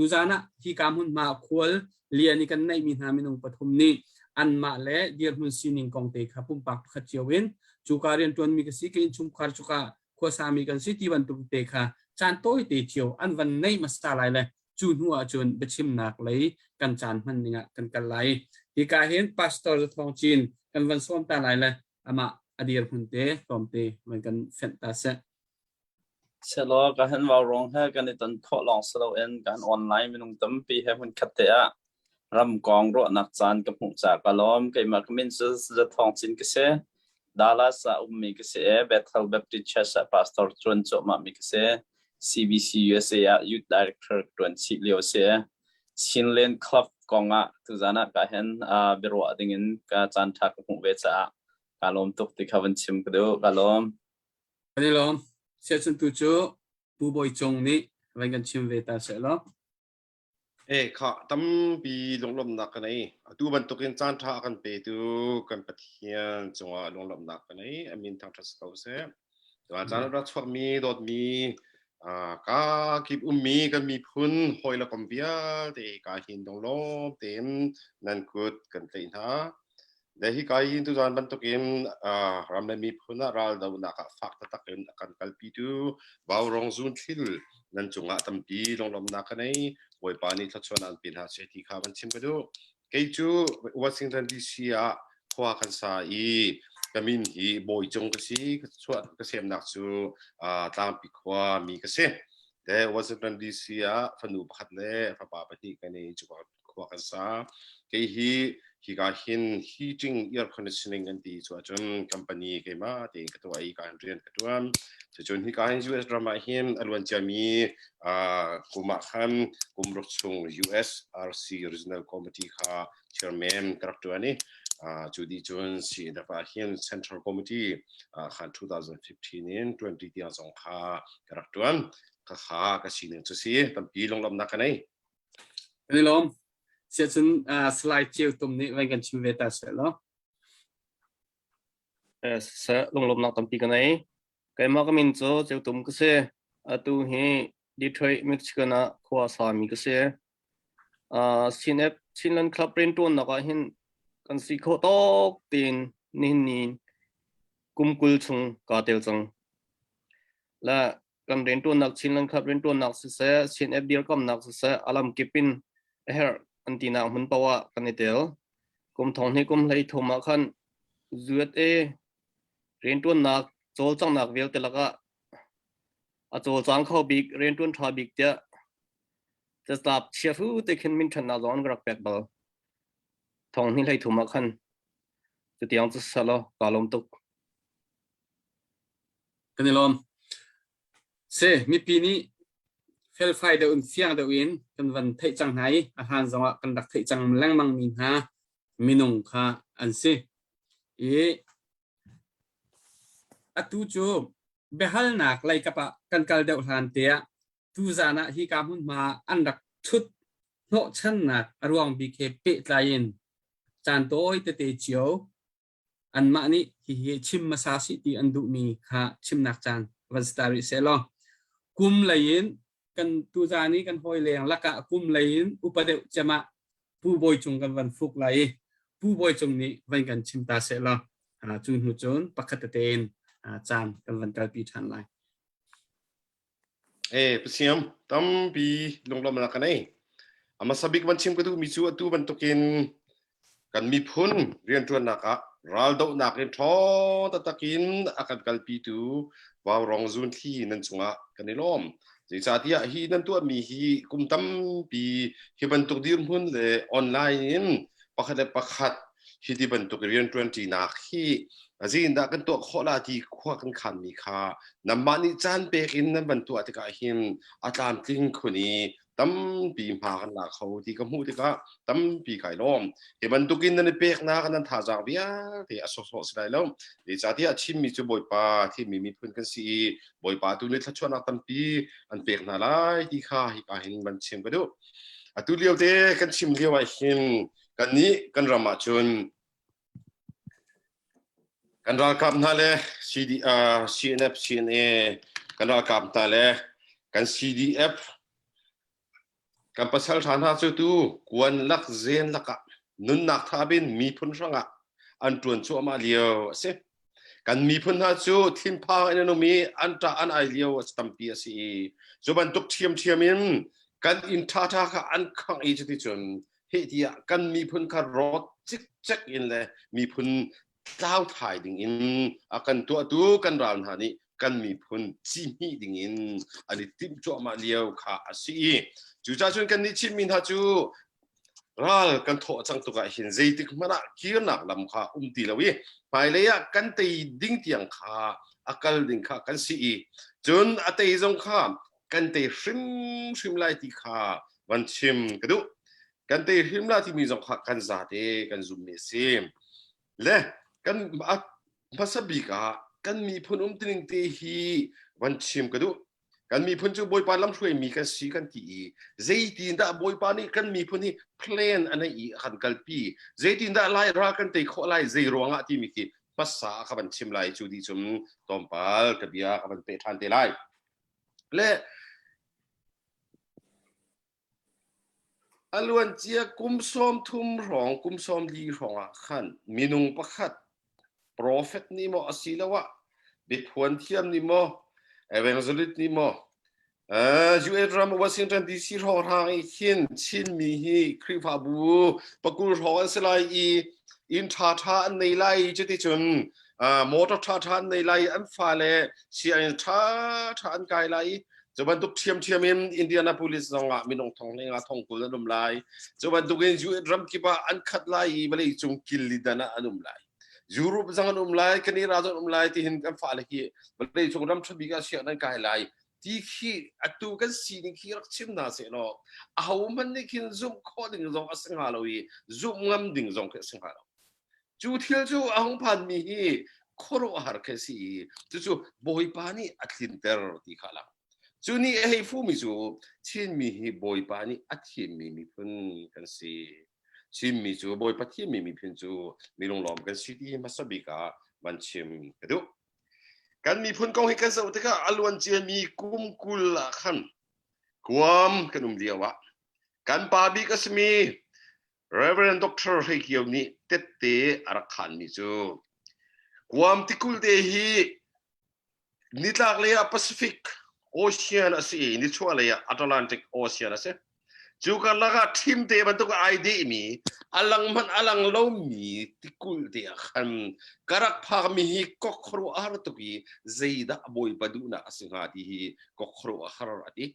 Tuzan ah hi ka hmunhma khual lian i kan neihmi hna minung pathum nih anmah le dirhmun sining kong te kha pumpak pakhat cio in cuka rianṭuanmi ka si, ka innchungkhar cuka khuasami kan si ti bantuk te kha caan tawite cio an van nei hmasa lai le cu hnu ah cun biachimnak lei kan caan hman ning ah kan kal lai. Hika hin Pastor Zathawng Cin kan van sawm ta lai le amah a dirhmun te tlawmte van kan fenh ta seh. Selaw ka han vaurawng he kan i ton khawh lawng si loin kan online minung tampi he hmunkhat te ah ram kong ruahnak caan ka hmuh caah ka lawm. Keimah ka min cu Zathawng Cin ka si. Dallas ah ummi ka si i Bethel Baptist Church ah pastor ṭuan cuahmah mi ka si. CBC USA ah Youth Director ka ṭuan chih lio a si. Chinland Club kong ah tuzan ah ka hin biaruah dingin ka caan ṭha ka hmuh ve caah kaa lawm tuk ti kha van chim ka duh. Ka lawm. Kan i lawm. Siacun tu cu Pu Bawi Cung nih van kan chim ve ta seh law. E kha tampi lunglawmhnak ka nei. Atu bantukin caan ṭha a kan petu kan Pathian cungah lunglawmhnak ka nei. A min thangṭhat si ko seh. Tuah caan rak chuakmi dawtmi ka kip ummi kan miphun hawi le kom vialte ka hin lunglawm tein nan kut kan tlaih hna. Le hika hi tuzaan bantukin ram le miphun ah raldohnak ah fak taktak in a kan kalpitu Vaurong Zunthil nan cungah tampi lunglawmhnak ka nei. Bawipa nih thluachuah an pe hna seh ti kha van chim ka duh. Kei cu Washington DC ah khua kan sa i ka min hi Bawi Cung ka si. Ka chuah ka semnak cu Tlangpi khua mi ka si. Le Washington DC ah fanu pakhat le fapa pahnih ka nei. Cu khua kan sa. Kei hi hika hin heating air conditioning an ti cu ahcun company keimah tein ka tuah i ka rian ka tuan. Cucun hika hin US ram ah hin a luan ciami kum ah khan kum ruk chung US RC Regional Committee kha chairman ka rak tuan i cu dih cun CNF ah hin Central Committee khan 2015 in 20 tiang zong kha ka rak tuan. Ka kha ka sining cu si tampi lunglawmhnak ka nei. Kan i lawm. Siahcun Salai Ceu Tum nih van kan chim ve ta seh law. Seh lunglawmnak tampi ka nei. Keimah ka min cu Ceu Tum ka si. Atu hi Detroit, Michigan ah khua a sami ka si. CNF Chinland Club rianṭuannak ah hin kan si khawh tawk tein nihin ni kum 20 chung kaa tel cang. Le kan rianṭuannak Chinland Club rianṭuannak siseh, Chin App dirkamnak siseh, a lamkip in a herh an tinak hmun paoh ah kan i tel. Kum thong hnih kum hlei thum ah khan USA rianṭuannak cawlcanghnak vialte lakah a cawlcang kho bik rianṭuan ṭha bik tiah catlap chiahru te khin minṭhatnak zong an ka rak pek bal. Thong hnih hlei thum ah khan cutiang cu selaw kaa lawm tuk. Kan i lawm. Si, mipi nih felfai deuh in fiang deuh in kan van theih cang hna i a hlan zongah kan rak theih cang lengmang mi hna minung kha an si. I atu cu biahalnak lei kap ah kan kal deuh hlan te ah tuzaan ah hika hmunhma an rak ṭhut hnawhchannak a ruang bik he pehtlai in caan tawi tete cio Anmah nih hihi chim hmasa sih ti an duhmi kha chimnak caan van si ta rih sehlaw kum lei in kan tuzaan i kan hawi leng lakah kum lei in upa deuh cem ah Pu Bawi Cung kan van fuk lai i Pu Bawi Cung nih van kan chim ta sehlaw cu hnu cun pakhat tete in caan kan van kalpi ṭhan lai. Eh, Pasiam, tampi lunglawmhnak ka nei. A hmasa bik van chim ka duhmi cu atu bantukin kan miphun rianṭuannak ah raldohnak in ṭhawng taktak in a kan kalpitu Vaurong Zunthli nan cungah kan i lawm. Zeicahtiah hi nan tuahmi hi kum tampi hi bantuk dirhmun le online in pakhat le pakhat hi ti bantuk rianṭuanṭinak hi zeitindah kan tuah khawh la ti khua kan khanmi kha nanmah nih caan pek in nan van tuah tikah hin a tlamtling khun i tampi hma kan la kho ti ka hmuh tikah tampi kai lawm. Hi bantukin nan i peknak nan thazaang vialte a sawsawh si lai lo. Zeicahtiah Chinmi cu Bawipa thimmi miphun kan si i Bawipa tu nih thluachuahnak tampi an pek hna lai ti kha hika hin van chim ka duh. Atu lio te kan chim lio ah hin Kannih kan ram ah cun kan ralkap hna le CD, uh, CNF, CNA, kan ralkap hna le kan CDF. Kan pasal ṭha hna cu tu kuan lak zen lakah nunnak thap in miphun hrangah an ṭuan cuahmah lio a si. Kan miphun hna cu thinphang in an um i an ṭah an ai lio a tampi a si i cu bantuk ṭhiamṭhiam in kan inn ṭhaṭha kha an khangh i cuticun heh tiah kan miphun kha rawt cikcek in le miphun tlau thai ding in a kan tuahtu kan ral hna nih kan miphun cihmih ding in an i timh cuahmah lio kha a si i cucaah cun kannih Chinmi hna cu ral kan thawh cang tuk ah hin zeitik hmanh ah kirnak lam kha um ti lo i hmailei ah kan tei ding tiang kha a kal ding kha kan si i cun a tei zong kha kan tei hrimhrim lai ti kha van chim ka duh. Kan tei hrim la timi zong kha kan zate kan zummi a si. Le kan hmasa bik ah kan miphun umtuning te hi van chim ka duh. Kan miphun cu Bawipa lamhruaimi kan si kan ti i zeitin dah Bawipa nih kan miphun hi plan a neih i a kan kalpi zeitin dah lai ral kan tei khawh lai zei ruangah timi khi hmasa ka van chim lai cu dih cun tlawmpal ka bia ka van peh ṭhan te lai. Le A luancia kum 30 hrawng, kum 40 hrawng ah khan minung pakhat profet nih maw asiloah biaphuan thiam nih maw evangelist nih maw US ram Washington DC hrawnghrang i khin Chinmi hi Khrihfabu pakul hrawng an si lai i inn ṭhaṭha an nei lai i cuticun motor ṭhaṭha an nei lai i an fale sianginn ṭhaṭha an kai lai i Cu bantuk ṭhiamṭhiam in Indianapolis zong ah minung thong hlenga thong 20 an um lai. Cu bantuk in US ram kip ah an khat lai i vawlei cung kil li dan ah an um lai. Europe zong an um lai, Canada zong an um lai tihin kan fale hi vawlei cung ram ṭha bik ah sianginn an kai lai. Ti khi atu kan sining khi rak chim hna seh law aho hmanh nih khin zumh khawh ding zong a si hnga lo i zumh ngam ding zong khi a si hnga lo. Cu thil cu a hung phanmi hi khuaruahhar khi a si i cucu Bawipa nih a tlinter ti kha a lang. Cu nih a hei fumi cu Chinmi hi Bawipa nih a thimmi miphun kan si. Chinmi cu Bawipa thimmi miphun cu mi lunglawm kan si ti hmasa bik ah van chim ka duh. Kan miphun kong hi kan zoh tikah a luan ciami kum 20 ah khan Guam kan um lio ah kan pa bik a simi Reverend Dr. Hrei Kio nih tette a rak khanmi cu Guam tikulh te hi nitlak lei ah Pacific Ocean a si i nichuah lei ah Atlantic Ocean a si. Cu karlak ah ṭhim te bantuk ai dehmi a lang hmanh a lang lomi tikulh te ah khan ka rak phakmi hi kok khuaruahhar tuk i zeidah Bawipa duhnak a si hnga ti hi kok khuaruahhar a ti.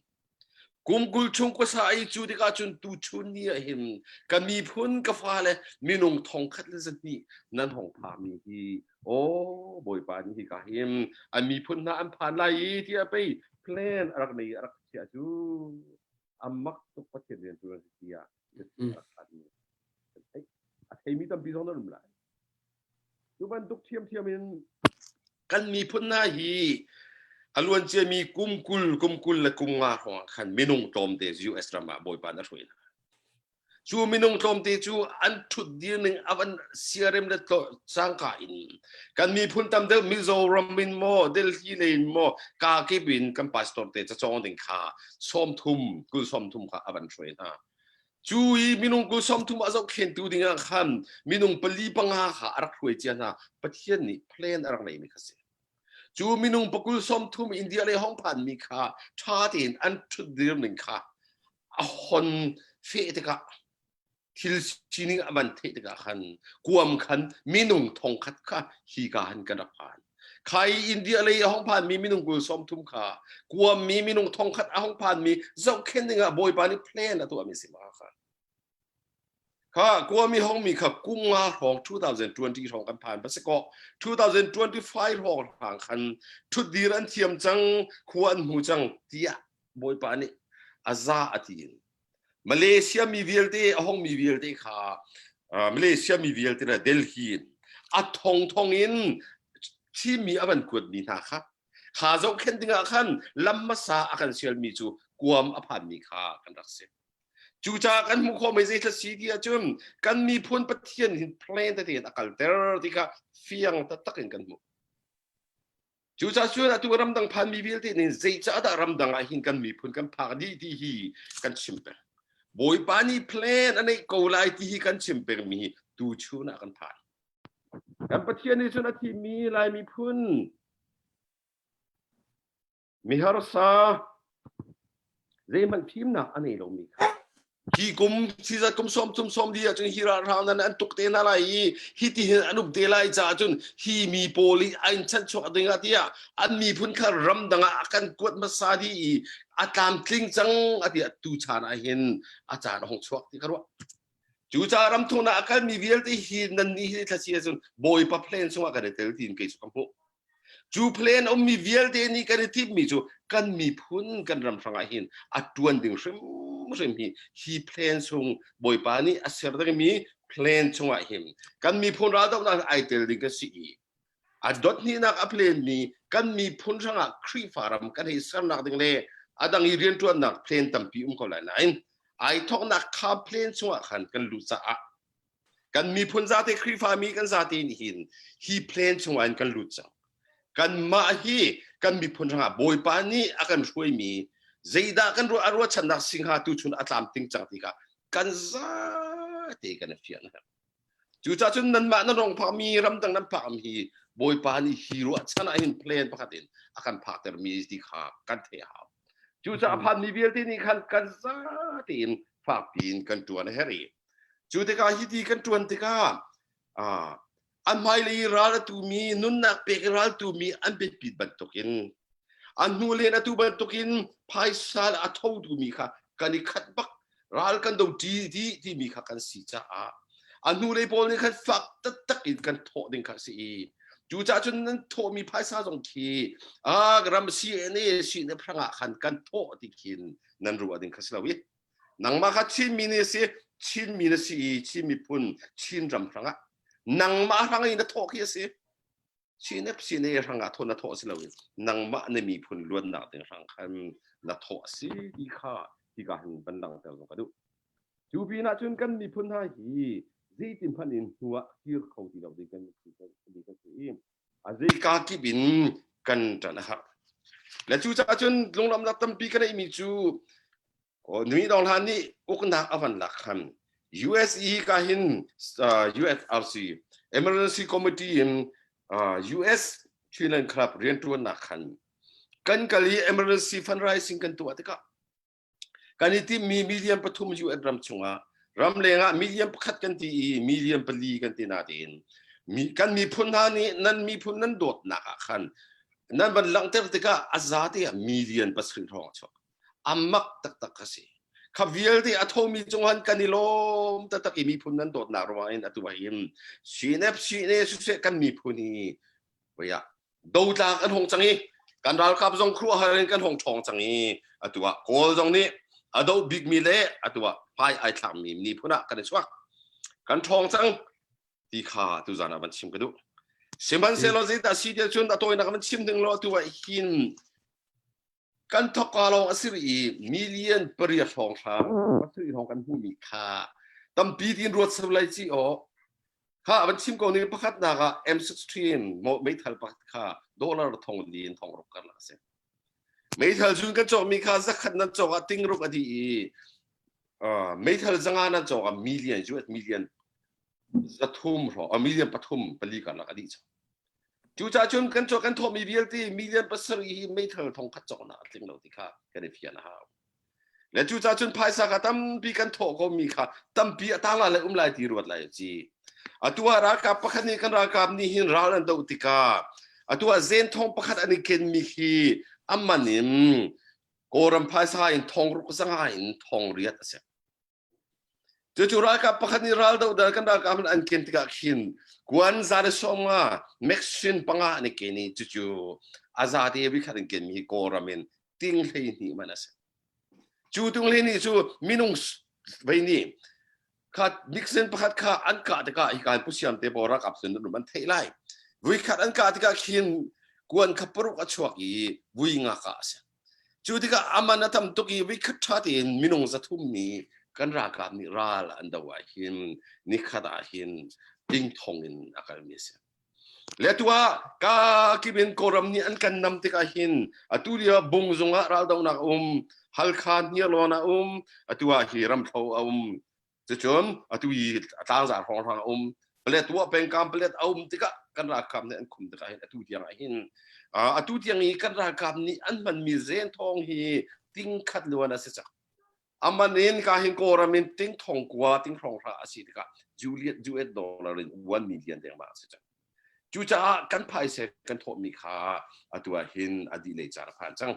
Kum 20 chung khuasa i cu tikah cun tuchun ni ah hin ka miphun ka fale minung 1200 nan hong phami hi aw Bawipa nih hika hin an miphun hna an phan lai i tiah pei plan a rak nei a rak chiah cu a mak tuk Pathian rian ṭuan si tiah a rak a theimi tampi zong nan um lai. Cu bantuk ṭhiamṭhiam in kan miphun hna hi a luanciami kum 20, kum 25 hrawng ah khan minung tlawmte US ram ah Bawipa na hruai hna. Cu minung tlawmte cu an ṭhut dir ning a van siarem le cangka in kan miphun tam deuh Mizoram in maw Delhi lei in maw kakip in kan pastor te cacawng ding kha 30 20 kha a van hruai hna. Cu i minung 30 a zohkhentu dingah khan minung pali panga kha a rak hruai cia hna. Pathian nih plan a rak neimi kha si. Cu minung pakul 30 India lei hong phanmi kha ṭha tein an ṭhutdir ning kha a hon feh tikah thil sining a van theih tikah khan kuam khan minung 1000 kha hi ka han kan rak phan. Khai India lei a hong phanmi minung 30 kha kuammi minung 1000 a hong phanmi zohkhenh dingah Bawipa nih plan a tuahmi si ma kha. Kha kuami hongmi kha kum nga hrawng 2020 hrawng kan phan ba si kaw 2025 hrawng hrang khan thutdir an thiam cang khua an hmu cang tiah Bawipa nih a za a ti in Malaysia mi vialte a hong mi vialte kha Malaysia mi vialte le Delhi in a thongthong in Chinmi a van kuatmi hna kha kha zohkhenh dingah khan lam hmasa a kan sialmi cu kuam a phanmi kha kan rak si. Cucaah kan hmuh khawhmi zeithla si ti ahcun kan miphun Pathian hin plan tete in a kalter ti kha fiang taktak in kan hmuh. Cucaah cun atu ramdang phanmi vialte nih zeicah dah ramdang ah hin kan miphun kan phak dih ti hi kan chim peng. Bawipa nih plan a neih ko lai ti hi kan chim pengmi hi tu chun ah kan phan. Kan Pathian nih cun a thimmi Lai miphun miharsa zeihmanh fimnak a nei lomi kha hi kum sizat kum som thum som li ahcun hi ralhrang nan an tuk te hna lai i hi ti hin an um te lai caah cun hi mi pawl i an chanchuak ding ah tiah an miphun kha ramdang ah a kan kuat hmasa dih i a tlamtling cang a ti tu chan ah hin a caan a hung chuak ti ka ruah cucaah ramthumnak a kalmi vialte hi nan nih hi thlasi ahcun bawipa plan chungah kan i tel tiin kei cu ka hmuh Cu plan ummi vialte nih kan i timhmi cu kan miphun kan ram hrangah hin a tuan ding hrimhrim hi hi plan chung Bawipa nih a ser dingmi plan chungah hin kan miphun raldohnak ai tel ding kan si i a dot hnihnak a plan mi kan miphun hrangah Khrihfa ram kan hei sernak ding le a dang i riantuannak plan tampi um ko lai nain ai thoknak kha plan chungah khan kan luh caah Kan miphun zate Khrihfami kan zate nih hin hi plan chungah in kan lut cang. Kanmah hi kan miphun hrangah Bawipa nih a kan hruaimi zeidah kan ruah a ruahchannak singha tu chun a tlamting cang tikah kan zate kan i fian herh. Cucaah cun nanmah nan rong phakmi ramdang nan phakmi hi Bawipa nih hi ruahchan ah hin plan pakhat in a kan phaktermi ti kha kan theih a hau. Cucaah phanmi vialte nih khan kan zate in fakpi in kan ṭuan a herh i Cu tikah hiti kan ṭuan tikah an hmailei ral a tumi nunnak pek i ral tumi an biapit bantukin an hnu len atu bantukin phaisa le a tho tumi kha kan i khat bak ral kan do ṭi dih timi kha kan si caah a hnulei pawl nih khan fak taktak in kan thawh ding kha a si i cucaah cun nan thawhmi phaisa zong khi a ram CNA CNA hrangah khan kan thawh ti khin nan ruah ding kha si lo i Nangmah kha Chinmi ni si, Chinmi na si i Chin miphun Chin ram hrangah nangmah hrang i na thawh khi a si. Chin CNA hrangah thawh na thawh si loin nangmah na miphun luatnak ding hrang khan na thawh a si ti kha hika hin van langhter zong ka duh. Cu pinah cun kan miphun hna hi zeitin hmanh in hnu ah kir kho ti lo ding kan si kan si i a zeika kip in kan ṭan a har. Le cucaah cun lunglawmhnak tampi ka neihmi cu Nui Dong Hlan nih uknak a van lak khan USE ka hin USRC Emergency Committee in US Chinland Club rianṭuannak khan kan kal i emergency fundraising kan tuah tikah kan i timmi million pathum UN ram chungah ramleng ah million pakhat kan ti i million pali kan ti natein kan miphun hna nih nan miphun nan dawtnak ah khan nan van langhter tikah a zate ah million pasarih hrawng a chuak a mak taktak ka si kha vialte a thomi cung han kan i lawm taktak i miphun nan dawtnak ruang in atu hin CNF CNA siseh kan miphun hi voia dotlak an hong cang i kan ralkap zong khuaruahhar in kan hong ṭhawng cang i atu ah Kawl zong nih a doh bikmi le atu ah hmai ai thlakmi miphun ah kan i chuak kan ṭhawng cang ti kha tuzan ah van chim ka duh sihmanhsehlaw zeidah si tiah cun a tawinak van chim ding law atu ah hin kan thawkka lawng a si rih i million pariat hrawng hrang pasarih hrawng kan hmuhmi kha tampi tiin ruat ser lai ci aw kha van chim ko ning pakhatnak ah M16 meithal pakhat kha dollar thong li in thong ruk karlak a si meithal cun kan cawkmi kha zakhat nan cawk ah ting ruk a dih i meithal zanga nan cawk ah million US million zathum hrawng million pathum pali karlak a dih cang Cucaah cun kan kan thawhmi vialte million pasarih hi meithal thong khat cawknak a tling lo ti kha kan i fian a hau. Le cucaah cun phaisa kha tampi kan thawh komi kha tampi a tang lai le um lai ti ruat lai ci. Atu ah ralkap pakhat nih kan ralkap nih hin ral an doh tikah atu ah zen thong pakhat an i kenmi hi a man in Kawlram phaisa in thong ruk zanga in thong riat a si. Cucu ralkap pakhat nih raldoh dal kan ralkap an ken tikah khin kuan za le sawm nga machine panga an i ken i cucu a za te vi khat in kenmi hi Kawlram in ting hlei hnih man a si. Cu tung hlei hnih cu minung vei nih kha mixin pakhat kha an kah tikah hi kan pusiam te pawl ralkap cun an um an theih lai. Vui khat an kah tikah khin kuan kha paruk a chuak i vui nga kah a si. Cu tikah a man a tam tuk i vikhat ṭha tein minung zathum nih kan ralkap nih ral an do ah hin nikhat ah hin tingthong in a kalmi a si. Le atu ah ka kip in Kawlram nih an kan nam tikah hin atu lio Bungzung ah raldohnak um, Halkha Hniarlawn a um, atu ah hi Ramthlo a um. Cucun atu i tlangzar hrawnghrang a um. Paletwa pengkam palet a um tikah kan ralkap nih an khum tikah hin atu tiang ah hin atu tiang i kan ralkap nih an hmanmi zenthawng hi ting khat luan a si cang. Aman in ka hin Kawlram in ting thong kua ting hrawng hra a si tikah Juliet US dollar in 1 million dengmang a si cang. Cucaah kan phaisa kan thawhmi kha atu ah hin a dih lei caan a phan cang.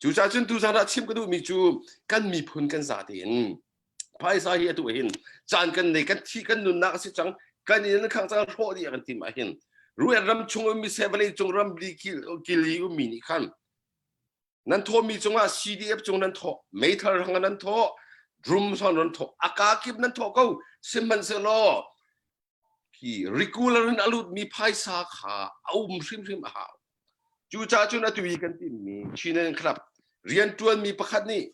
Cucaah cun tuzan ah chim ka duhmi cu kan miphun kan za tein phaisa hi atu ah hin caan kan nei kan thi kan nunnak a si cang kan inn khang cang hrawh dih a kan tim ah hin Ruet ram chung ummi se vawlei cung ram li kili ummi nih khan nan thawhmi cungah CDF cung nan thawh meithal hrang nan thawh drum song nan thawh aka kip nan thawh ko sihmanhsehlaw hi regular in a lutmi phaisa kha a um hrimhrim a hau. Cucaah cun atu i kan timmi Chin Club rianṭuanmi pakhat nih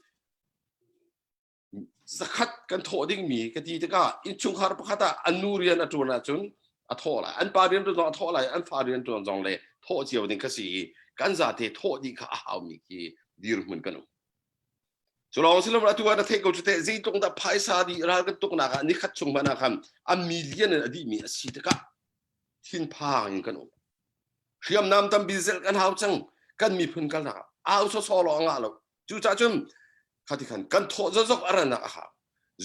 zakhat kan thawh dingmi ka ti tikah innchungkhar pakhat ah an nu rian a ṭuan ahcun a thawh lai an pa rian ṭuan zong a thawh lai an fa rian ṭuan zong le thawh cio ding kha si i kan zate thawh dih kha a haumi khi dirhmun kan um. Cu lawng si lo atu ah na theih ko cu teh zeitluk dah phaisa dih ral kan tuknak ah nikhat chung hmanh ah khan a million in a dihmi a si tikah thinphang in kan um. Hriamnam tampi zelh kan hau cang. Kan miphun kalnak ah au sawsawh lawng a ngah lo. Cucaah cun khati khan kan thawh zokzok a ranak a hau.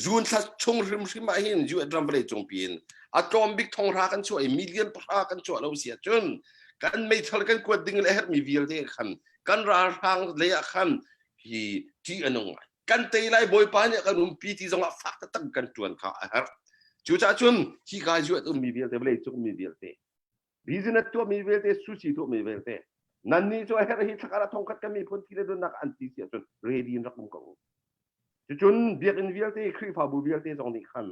June thla chung hrimhrim ah hin US ram vawlei cung piin a tlawm bik thonghra kan chuah i million pahra kan chuah lo si ahcun kan meithal kan kuat ding le herhmi vialte khan kan ralhrang lei ah khan hi ṭih a nung ngai. Kan tei lai Bawipa nih kan umpi ti zongah fak taktak kan ṭuan kha a herh. Cucaah cun hi ka US ummi vialte vawlei cung ummi vialte business tuahmi vialte sushi tuahmi vialte nannih cu a herh hi thlakar ah thongkhat kan miphun thi le dunnak an ti si ahcun ready in rak um ko u. Cucun biakinn vialte Khrihfabu vialte zong nih khan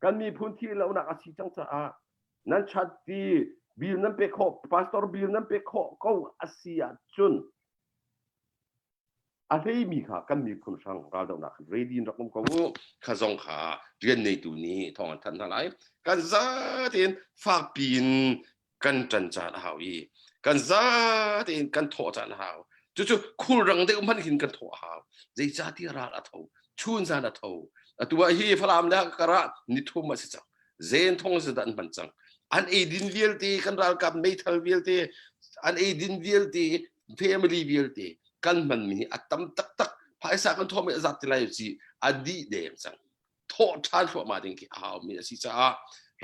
kan miphun thi lonak a si cang caah nan chat ti bill nan pek khawh pastor bill nan pek khawh ko a si ahcun a hleimi kha kan miphun hrang raldohnak khan ready in rak um ko u kha zong kha rian neitu nih thawng an thanh hna lai kan za tein fakpi in kan ṭan caan a hau i kan za tein kan thawh caan a hau cucu khulrang deuh hmanh hin kan thawh a hau zeicahtiah ral a tho chun zan a tho atu ah hi Falam le Hakha nithum a si cang zen thong si an hman cang an eidin vialte kan ralkap meithal vialte an eidin vialte family vialte kan hmanmi hi a tam taktak phaisa kan thawhmi a zat ti lai ci a dih deng cang thawh ṭhan thluahmah ding khi a haumi a si caah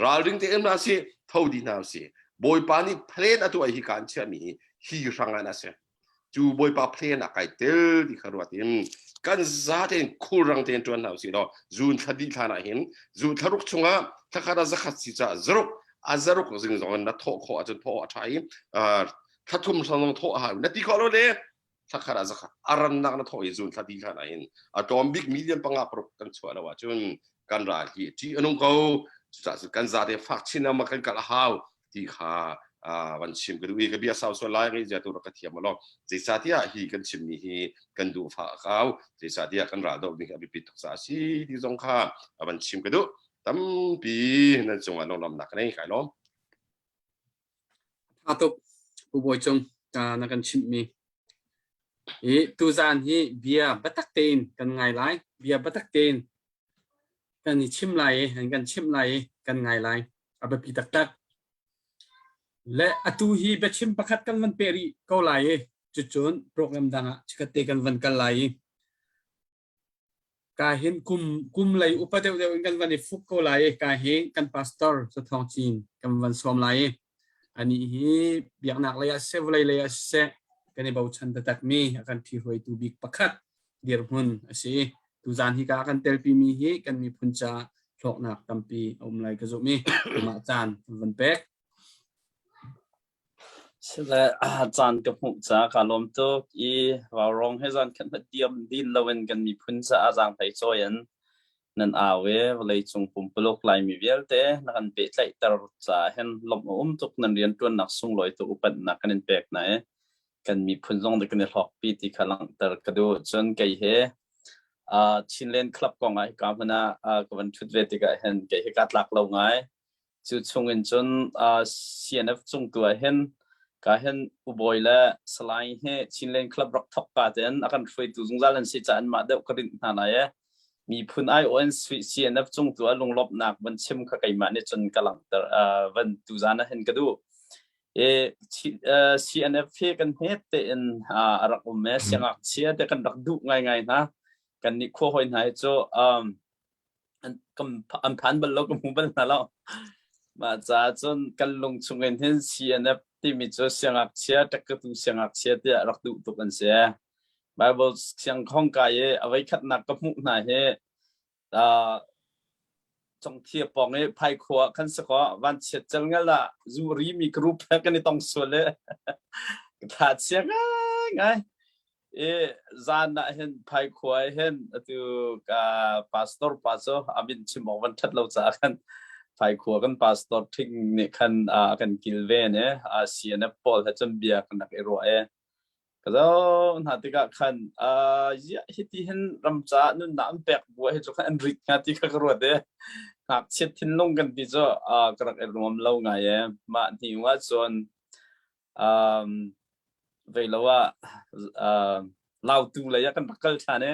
ralring te hna si tho di hna si bawipa nih plan a tuah hi kaan chiahmi hi hi hrang ah a si cu bawipa plan a kai tel ti kha ruat in kan za tein khulrang tein ṭuan hna usih law zun thla dih thlan ah hin zu thlaruk chungah thlakhat ah zakhat si caah zaruk a zaruk zing zong in na thawh khawh ahcun thawh a ṭha i thla thum zong thawh a hau na ti khawh lo le thla khat ah zakhat a rannak na thawh i zun thla di hlan ah hin a tlawm bik million panga paruk kan chuah lo ahcun kan ral hi ṭih a nung ko cucaah cun kan zate fak chin ah kan kal a hau ti kha van chim ka duh i ka bia sau sual lai ngai zia tu rak ka thiam law zeicahtiah hi kan chimmi hi kan duh fa a kau zeicahtiah kan ral doh ding a biapit tuk caah si ti zong kha van chim ka duh tampi nan cungah lawmnak ka nei kai lawm Tha tuk Pu Bawi Cung na kan chimhmi. Hi tuzaan hi bia biatak tein kan ngai lai. Bia biatak tein kan i chim lai i an kan chimh lai i kan ngai lai. A biapi taktak. Le atu hi biachim pakhat kan van peh rih ko lai i cucun program dang ah chikat te kan van kal lai i Ka hin kum kum lei upa deuhdeuh in kan van i fuk ko lai i ka hi kan pastor Sathawng Cin kan van sawm lai i anih hi biaknak lei ah siseh vawlei lei ah siseh kan i bochan taktakmi a kan ṭhihruaitu bik pakhat dirhmun a si. Tuzaan hi ka kan telpimi hi kan miphun ca hlawknak tampi a um lai ka zumh i mah caan kan van pek. Sile caan ka hmuh caah kaa lawm tuk i vaurawng he zan khat hmanh diam din loin kan miphun caah zaanghlei cawi in nan au i vawleicung pumpuluk Laimi vialte na kan pehtlaihter caah hin lawmh a um tuk nan rianṭuannak sunglawi tuk upatnak kan in pek hna i kan miphun zong nih kan i hlawkpi ti kha langhter ka duh. Cun kei he Chinland Club kong ah hika hmun ah ka van ṭhut ve tikah hin kei hi kaa tlak lo ngai. Cu chung in cun CNF cung tu ah hin Ka hin Ubawi le Salai hi Chinland Club rak thok ka tein a kan hruaitu zungzal an si caah anmah deuh ka rinh hna lai e. Miphun aiawh in CNF cung tu ah lunglawmhnak van chim kha keimah nih cun ka langhter van tuzan ah hin ka duh. E, CNF hi kan hmet tein a rak um e siangngakchia te kan rak duh ngaingai hna. Kan nih khua hoi hna hi cu um, an phan bal lo ka hmu bal hna lo mah caah cun kan lung chung in hin CNF timi cu siangngakchia ṭakkatu siangngakchia tiah rak duh tuk an si Bible siangkhong kai i a voikhatnak ka hmuh hna hi congthia pawng i phaikhua khan si kaw vanchiat celngel ah zu ri mi group he kan i tong sual i ka tha chia ngai i zan ah hin phaikhua hin atu ka pastor pa cu a min chim awk van ṭhat lo caah khan phaikhua kan pastor ṭhing nih khan a kan kilven i CNF pawl he cun bia kan rak i ruah i ka zoh hna tikah khan ziah hiti hin ram caah nunnak an pek bu hi cu khan an rit hnga ti kha ka ruat i ngakchiat thinlung kan ti cu ka rak i nuam lo ngai e mah hnu ah cun um, vei lo ah uh, lautu lei ah kan rak kal ṭhan i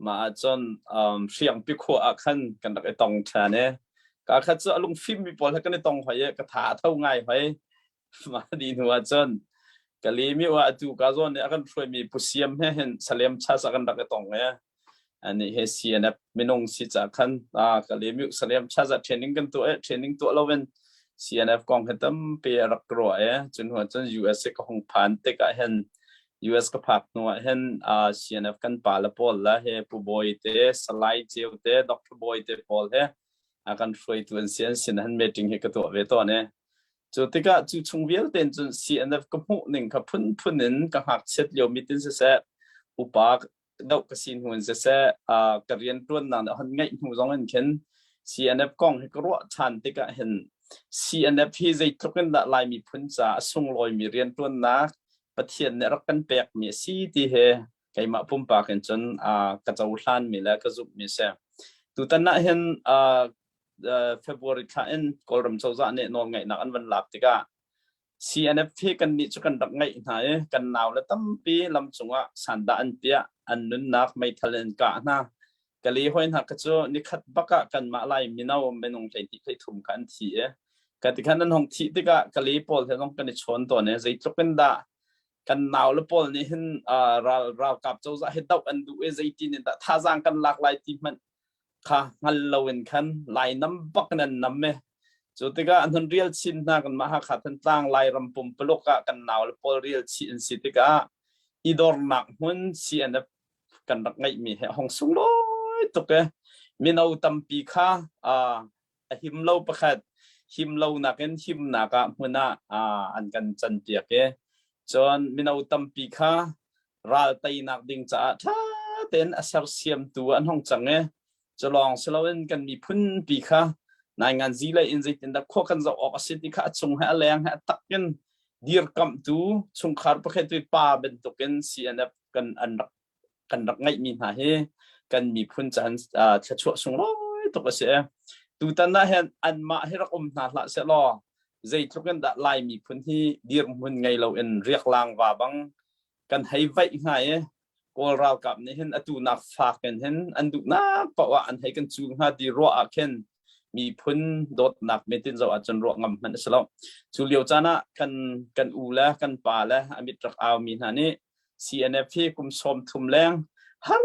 mah ah cun um, hriangpi khua ah khan kan rak i tong ṭhan i ka khat cu a lungfim mi pawl he kan i tong hoi i ka tha a tho ngai hoi mah di hnu ah cun Kalimi wa atu ka zawn nih a kan hruaimi Pu Siam he hin Salem Chas ah kan rak i tong i ani he CNF minung si ca khan Kalemi Salem Chas ah training kan tuah i training tuah lo in CNF kong he tampi a rak ruah i cun hnu cun US ka hung phan tikah hin US ka phak hnu ah hin CNF kan pa le pawl la he Pu Bawi te Salai Ceu te Dr. Bawi te pawl he a kan hruaitu an si an sin han meeting hi ka tuah ve tawn i Cu tikah cu chung vialte in cun CNF ka hmuh ning kha phunphun in ka ngakchiat lio mit in siseh, upa doh ka si hnu in siseh, ka rianṭuannak nih a hon ngeih hnu zong in khin CNF kong hi ka ruah ṭhan tikah hin CNF hi zeitluk in dah Lai miphun caah a sunglawimi rianṭuannak Pathian nih a rak kan pekmi a si ti hi keimah pumpak in cun ka cohlanmi le ka zumhmi a si. Tutan ah hin February thla in Kawlram cozah nih nawlngeihnak an van lak tikah CNF hi kannih cu kan rak ngeih hna i kan naule tampi lam cungah sandah an piah, an nunnak meithal in kah hna. Kali hoi hna ka cu nikhat bak ah kanmah Lai mino minung 12 thum kha an thi i ka ti khan an hong thih tikah kali pawl he zong kan i chawn tawn i zeitluk in dah kan naule pawl nih hin ral ralkap cozah hi doh an duh i zeitin in dah thazaang kan lak lai ti hmanh kha hngal loin khan Lainam bak in an nam i cu tikah an hun rial chin hna kanmah Hakha Thantlang Lairam pumpuluk ah kan naule pawl rial chih an si tikah i dornak hmun CNF kan rak ngeihmi he hong sunglawi tuk e mino tampi kha a him lo pakhat him lo nakin himnak ah hmun ah an kan canpiak i cun mino tampi kha ral teinak ding caah ṭha tein a sersiamtu an hung cang i cu lawng si loin kan miphun pi kha nainganzi lei in zeitindah khua kan zoh awk a si ti kha a chung he a leng he a tak in dirkamhtu chungkhar pakhat pa bantukin CNF kan an rak kan rak ngeihmi hna hi kan miphun caan thluachuah sunglawi tuk a si. Tutan ah hin anmah hi rak um hna hlah sehlaw zeitluk in dah Lai miphun hi dirhmun ngei loin riaklang va bang kan hei vaih hnga i Kawl ralkap nih hin atu nak fak in hin an duhnak paoh ah an hei kan cu hnga ti ruah ah khin miphun dawtnak metin zoh ahcun ruah ngam hmanh a si lo. Cu lio caan ah kan kan u le kan pa le a mit rak au mi hna nih CNF hi kum 30 leng har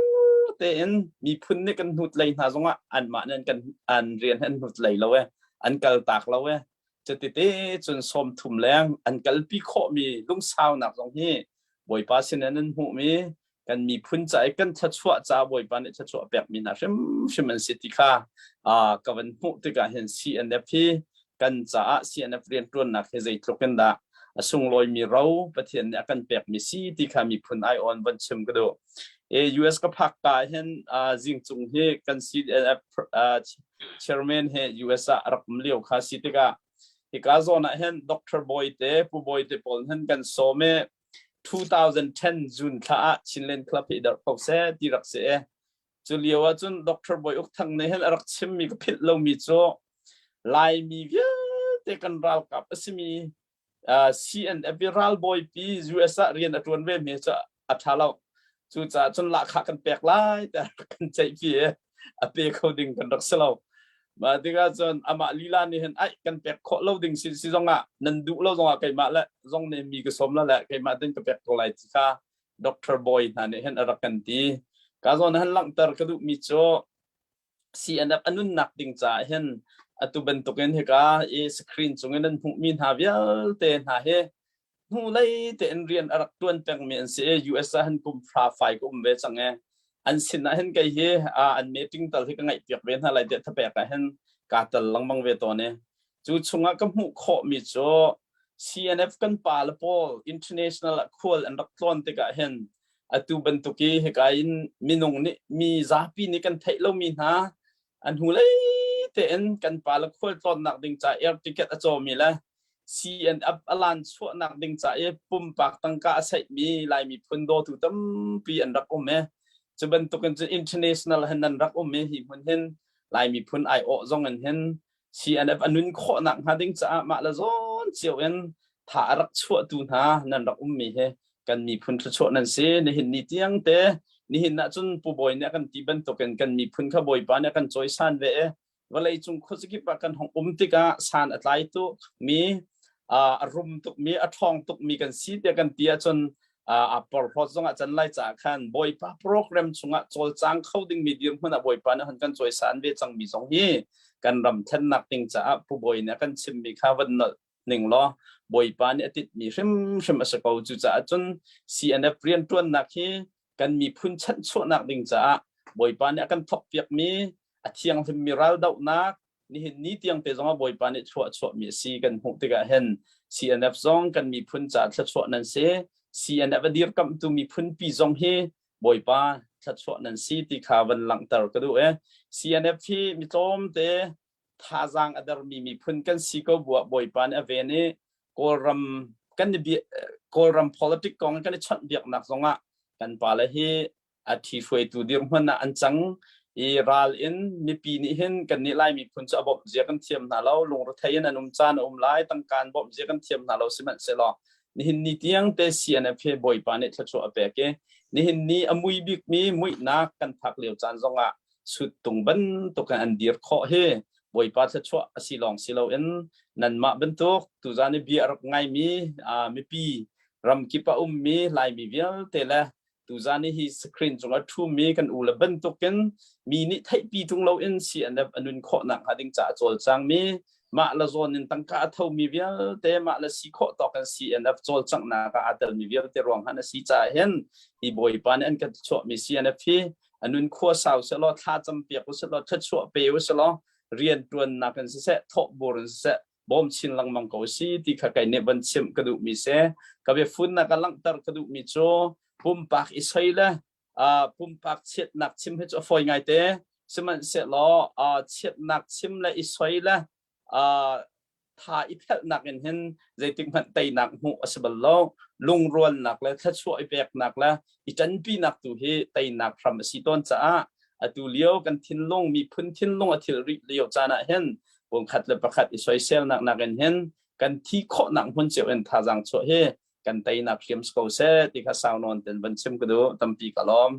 tein miphun nih kan hnut lei hna zongah anmah nih an kan an rian an hnut lei lo e an kal tak lo e cutite cun 30 leng an kalpi khawhmi lungsaunak zong hi Bawipa sin in an hmuhmi kan miphun ca i kan thluachuah ca Bawipa nih thluachuah pekmi hna hrimhrim an si ti kha ka van hmuh tikah hin CNF hi kan caah CNF rianṭuannak hi zeitluk in dah a sunglawimi ro Pathian nih a kan pekmi si ti kha miphun ai-awn von chim ka duh. E, US ka phak ka hin zingcung hi kan CNF chairman he US ah rak um lio kha si tikah hika zawn ah hin Dr. Boy te Pu Boy te pawl hin kan sawm i 2010 June thla ah Chinland Club hi darh ko seh ti rak si e. Cu lio ah cun Dr. Boy Uk Thang nih hin a rak chimmi ka philh lomi cu Laimi vialte kan ralkap a simi. CNF ralbawipi US ah rian a ṭuan ve mi cu a ṭha lo. Cucaah cun lahkhah kan pek lai tiah kan ceihpi i a pe kho ding kan rak si lo. Mah tikah cun amah lila nih hin ai kan pek khawh lo ding si si zongah nan duh lo zongah keimah le zong nih mi ka sawm la le keimah tin ka pek ko lai ti kha Dr. Boy hna nih hin a rak kan ti. Ka zawn han langhter ka duhmi cu CNF a nunnak ding caah hin atu bantukin hika i screen cungin nan hmuhmi hna vialte hna hi hnulei tein rian a rak tuan pengmi an si i US ah hin kum fra fai ka um ve cang e an sin ah hin kei hi an meeting tal hi ka ngaih piak ve hna lai tiah thapek ah hin kaa tal lengmang ve tawn i cu chungah ka hmuh khawhmi cu CNF kan pa le pawl international ah khual an rak tlawn tikah hin atu bantuk i hika in minung nih mi zapi nih kan theih lomi hna an hnulei tein kan pa le khual tlawnnak ding ca air ticket a cawmi le CNF a lan chuahnak ding ca i pumpak tangka a saihmi Lai miphun dawtu tampi an rak um i cu bantukin cu international hin nan rak um i hi hmun hin Lai miphun aiawh zong in hin CNF a nun khawhnak hnga ding caah mah le zawn cio in tha a rak chuahtu hna nan rak ummi hi kan miphun thluachuah nan si. Nihin ni tiang te nihin ah cun Pu Bawi nih a kan ti bantukin kan miphun kha Bawipa nih a kan cawisan ve i vawleicung khuazakip ah kan hung um tikah san a tlai tuk mi a rum tuk mi a ṭhawng tuk mi kan si tiah kan ti ahcun a porhlawt zong ah can lai caah khan Bawipa program chungah cawlcang kho dingmi dirhmun ah Bawipa nih hun kan cawisan ve cangmi zong hi kan ram thlennak ding caah Pu Bawi nih a kan chimmi kha van nolh ning law Bawipa nih a titmi hrimhrim a si ko. Cucaah cun CNF rianṭuannak hi kan miphun chanhchuahnak ding caah Bawipa nih a kan thawkpiakmi a thianghlimmi raldohnak nihin ni tiang te zongah Bawipa nih thluah chuahmi a si kan hmuh tikah hin CNF zong kan miphun caah thluachuah nan si. CNF a dirkamhtu miphunpi zong hi Bawipa thluachuah nan si ti kha van langhter ka duh e. CNF hi mi tlawmte thazaang a dermi miphun kan si ko buah Bawipa nih a ven i Kawlram kan i Kawlram politic kong kan i chawnh biaknak zongah kan pale hi a ṭhi hruaitu dirhmun ah an cang i ral in mipi nih hin kan nih Lai miphun cu a bawmh zia kan thiam hna lo lungrethei in an um caan a um lai tangka an bawmh zia kan thiam hna lo sihmanhsehlaw nihin ni tiang te CNF he Bawipa nih thluachuah a pek i nihin ni a mui bikmi muihnak kan phak lio caan zongah suttung bantuk in an dir khawh hi Bawipa thluachuah a si lawng si loin nanmah bantuk tuzan i bia a rak ngaimi mipi ramkip a ummi Laimi vialte le tuzan i hi screen cung a ṭhumi kan u le bantukin mi nih theihpi ṭung loin CNF a nun khawhnak hnga ding caah cawlcangmi mah le zawn in tangka a thomi vialte mah le si khawh tawk in CNF cawlcanghnak ah aa telmi vialte ruang han a si caah hin hi Bawipa nih an kan chuahmi CNF hi a nun khua sau selaw thla cam piak u selaw thluachuah pe u selaw rian ṭuannak in siseh thawhbur in siseh bawm chin lengmang ko si ti kha kai nih van chimh ka duhmi si ka biafunnak a langhter ka duhmi cu pumpak i soi le pumpak chiatnak chim hi cu a fawi ngai te sihmanhsehlaw chiatnak chim le i soi le tha i phelhnak in hin zeitik hmanh teinak hmuh a si bal lo lungrualnak le thluachuah i peknak le i ṭanpinak tu hi teinak hram a si tawn caah atu lio kan thinlung miphun thinlung a thil rih lio caan ah hin khat le pakhat i soiselnak nakin hin kan thi khawhnak hmun cio in thazaang chuah hi kan teinak hriam ko seh ti kha sau nawn ten van chim ka duh tampi ka lawm.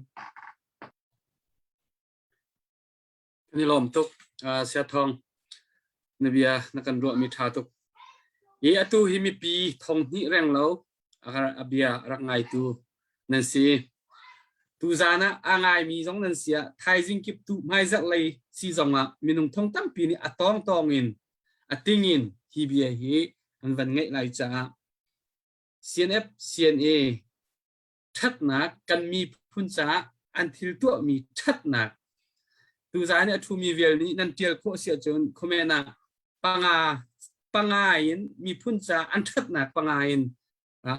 Kan i lawm tuk. Uh, Sia Thawng, na bia na kan ruahmi ṭha tuk. Hi atu hi mipi thong hnih reng lo a bia rak ngaitu nan si. Tuzan ah a ngaimi zong nan si ah thaizing kip tu hmaizarh lei si zong ah minung thong tampi nih a tawng tawng in a ting in hi bia hi an van ngaih lai caah CNF CNA ṭhatnak kan miphun caah an thil tuahmi ṭhatnak tuzan i a ṭhumi vial nih nan ṭial khawh si ahcun comment ah panga panga in miphun caah an ṭhatnak panga in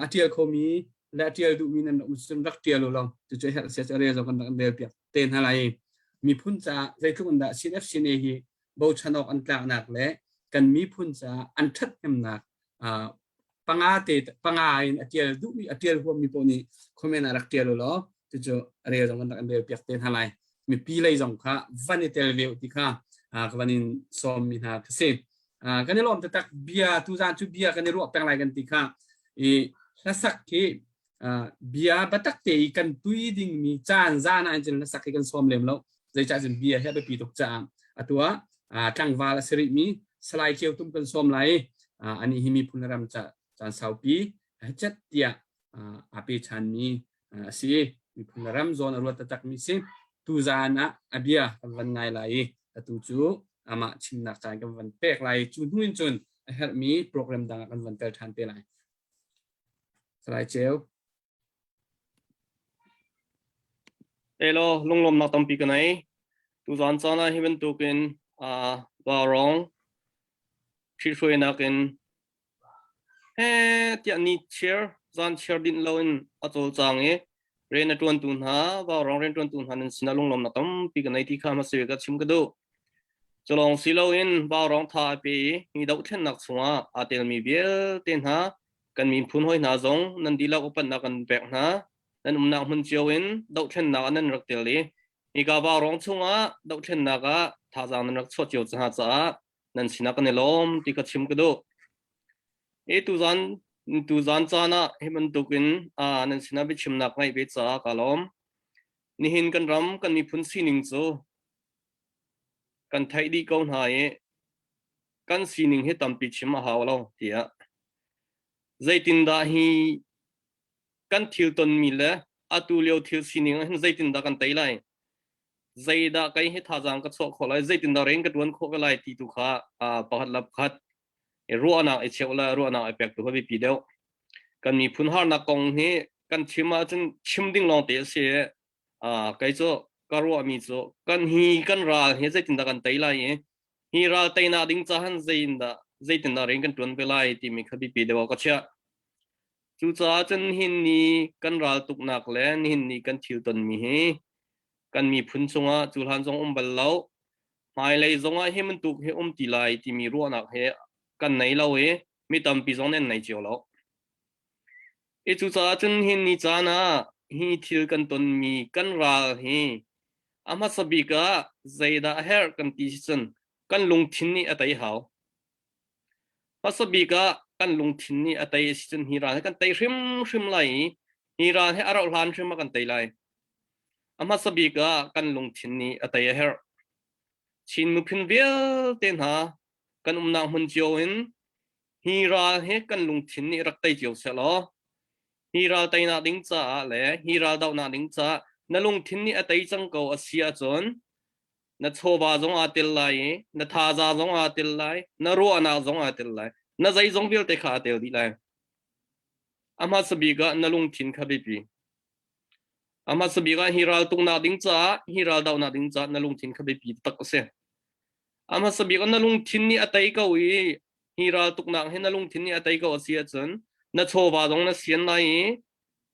a ṭial khomi le a ṭial duhmi nan um cun rak ṭial u law cucu herh sia cu a rel zong kan rak rel piak te hna lai miphun caah zeitluk in dah CNF CNA hi bochan awk an tlaknak le kan miphun caah an ṭhathnemnak panga te panga in a tial duhmi a tial huammi paoh nih comment ah rak tial u law cucu a rel zong kan rak in rel piak te hna lai mipi lei zong kha van i tel ve ti kha ka van in sawm mi hna ka si. Kan i lawm taktak bia tuzan cu bia kan i ruah peng lai kan ti kha i hlasak hi bia biatak te i kan tui dingmi caan zan ah cun hlasak hi kan sawm lem lo zeicah cun bia hi a biapi tuk caah atu ah tlangval a si rihmi Salai Ceu Tum kan sawm lai ani hi miphun ram ca caan saupi cet tiah aa pe ṭhanmi a si i miphun le ram zawn a ruat taktakmi si. Tuzaan ah a bia kan van ngai lai i atu cu amah chimnak caan kan van pek lai i cu hnu in cun a herhmi program dang ah kan van tel ṭhan te lai. Salai Ceu. Elo, lunglawmnak tampi ka nei. Tuzaan caan ah hi bantukin uh, Vaurawng ṭhithruainak in Heh tiah ni chiar zan chiar dinh loin a cawlcang i rian a ṭuantu hna vaurawng rianṭuantu hna nan sinah lunglawmnak tampi ka nei ti kha hmasa bik ah chim ka duh. Cu lawng si loin vaurawng tha a pe i hi dohthlennak chungah aa telmi vialte hna kan miphun hawi hna zong nan dihlak upatnak kan pek hna. Nan umnak hmun cio in dohthlennak ah nan rak tel i hika vaurawng chungah dohthlennak ah thazaang nan rak chuah cio hna caah nan sinah kan i lawm ti kha chim ka duh. E tuzan tuzan caan ah hi bantukin uh, nan sinah biachimnak ngaih ve caah ka lawm. Nihin kan ram kan miphun sining cu kan theih dih ko hna i kan sining hi tampi chim a hau lo tiah zeitindah hi kan thil tonmi le atu lio thil sining ah hin zeitindah kan tei lai zeidah kei hi thazaang ka chuah khawh lai zeitindah rian ka ṭuan khawh ve lai ti tu kha pakhat le pakhat ruahnak i cheuh le ruahnak i pek tu kha biapi deuh kan miphun harnak kong hi kan chim ahcun chim ding lawng te a si kei cu ka ruahmi cu kan hi kan ral hi zeitindah kan tei lai i hi ral teinak ding cahan zeitindah zeitindah rian kan ṭuan ve lai timi kha biapi deuh ah ka chiah Cucaah cun nihin ni kan ral tuknak le nihin ni kan thil tonmi hi kan miphun cungah cu hlan zong um bal lo hmailei zongah hi bantuk hi um ti lai timi ruahnak he kan nei lo i mi tampi zong nih an nei cio lo. I cucaah cun hin ni caan ah hi thil kan tonmi kan ral hi a hmasa bik ah zeidah a herh kan ti si cun kan lungthin nih a tei hau. Hmasa bik ah kan lungthin nih a tei a si cun hi ral hi kan tei hrimhrim lai i hi ral hi a rauh hlan hrim ah kan tei lai. A hmasa bik ah kan lungthin nih a tei a herh. Chin miphun vialte hna kan umnak hmun cio in hi ral hi kan lungthin nih rak tei cio sehlaw hi ral teinak ding caah le hi ral dohnak ding caah na lungthin nih a tei cang ko a si ahcun na chawva zong aa tel lai i na thaza zong aa tel lai na ruahnak zong aa tel lai na zeizong vialte kha aa tel dih lai a hmasa bik ah na lungthin kha biapi a hmasa bik ah hi ral tuknak ding caah hi ral dohnak ding caah na lungthin kha biapi tak a si a hmasa bik ah na lungthin nih a tei ko i hi ral tuknak hi na lungthin nih a tei ko a si ahcun na chawva zong na sian lai i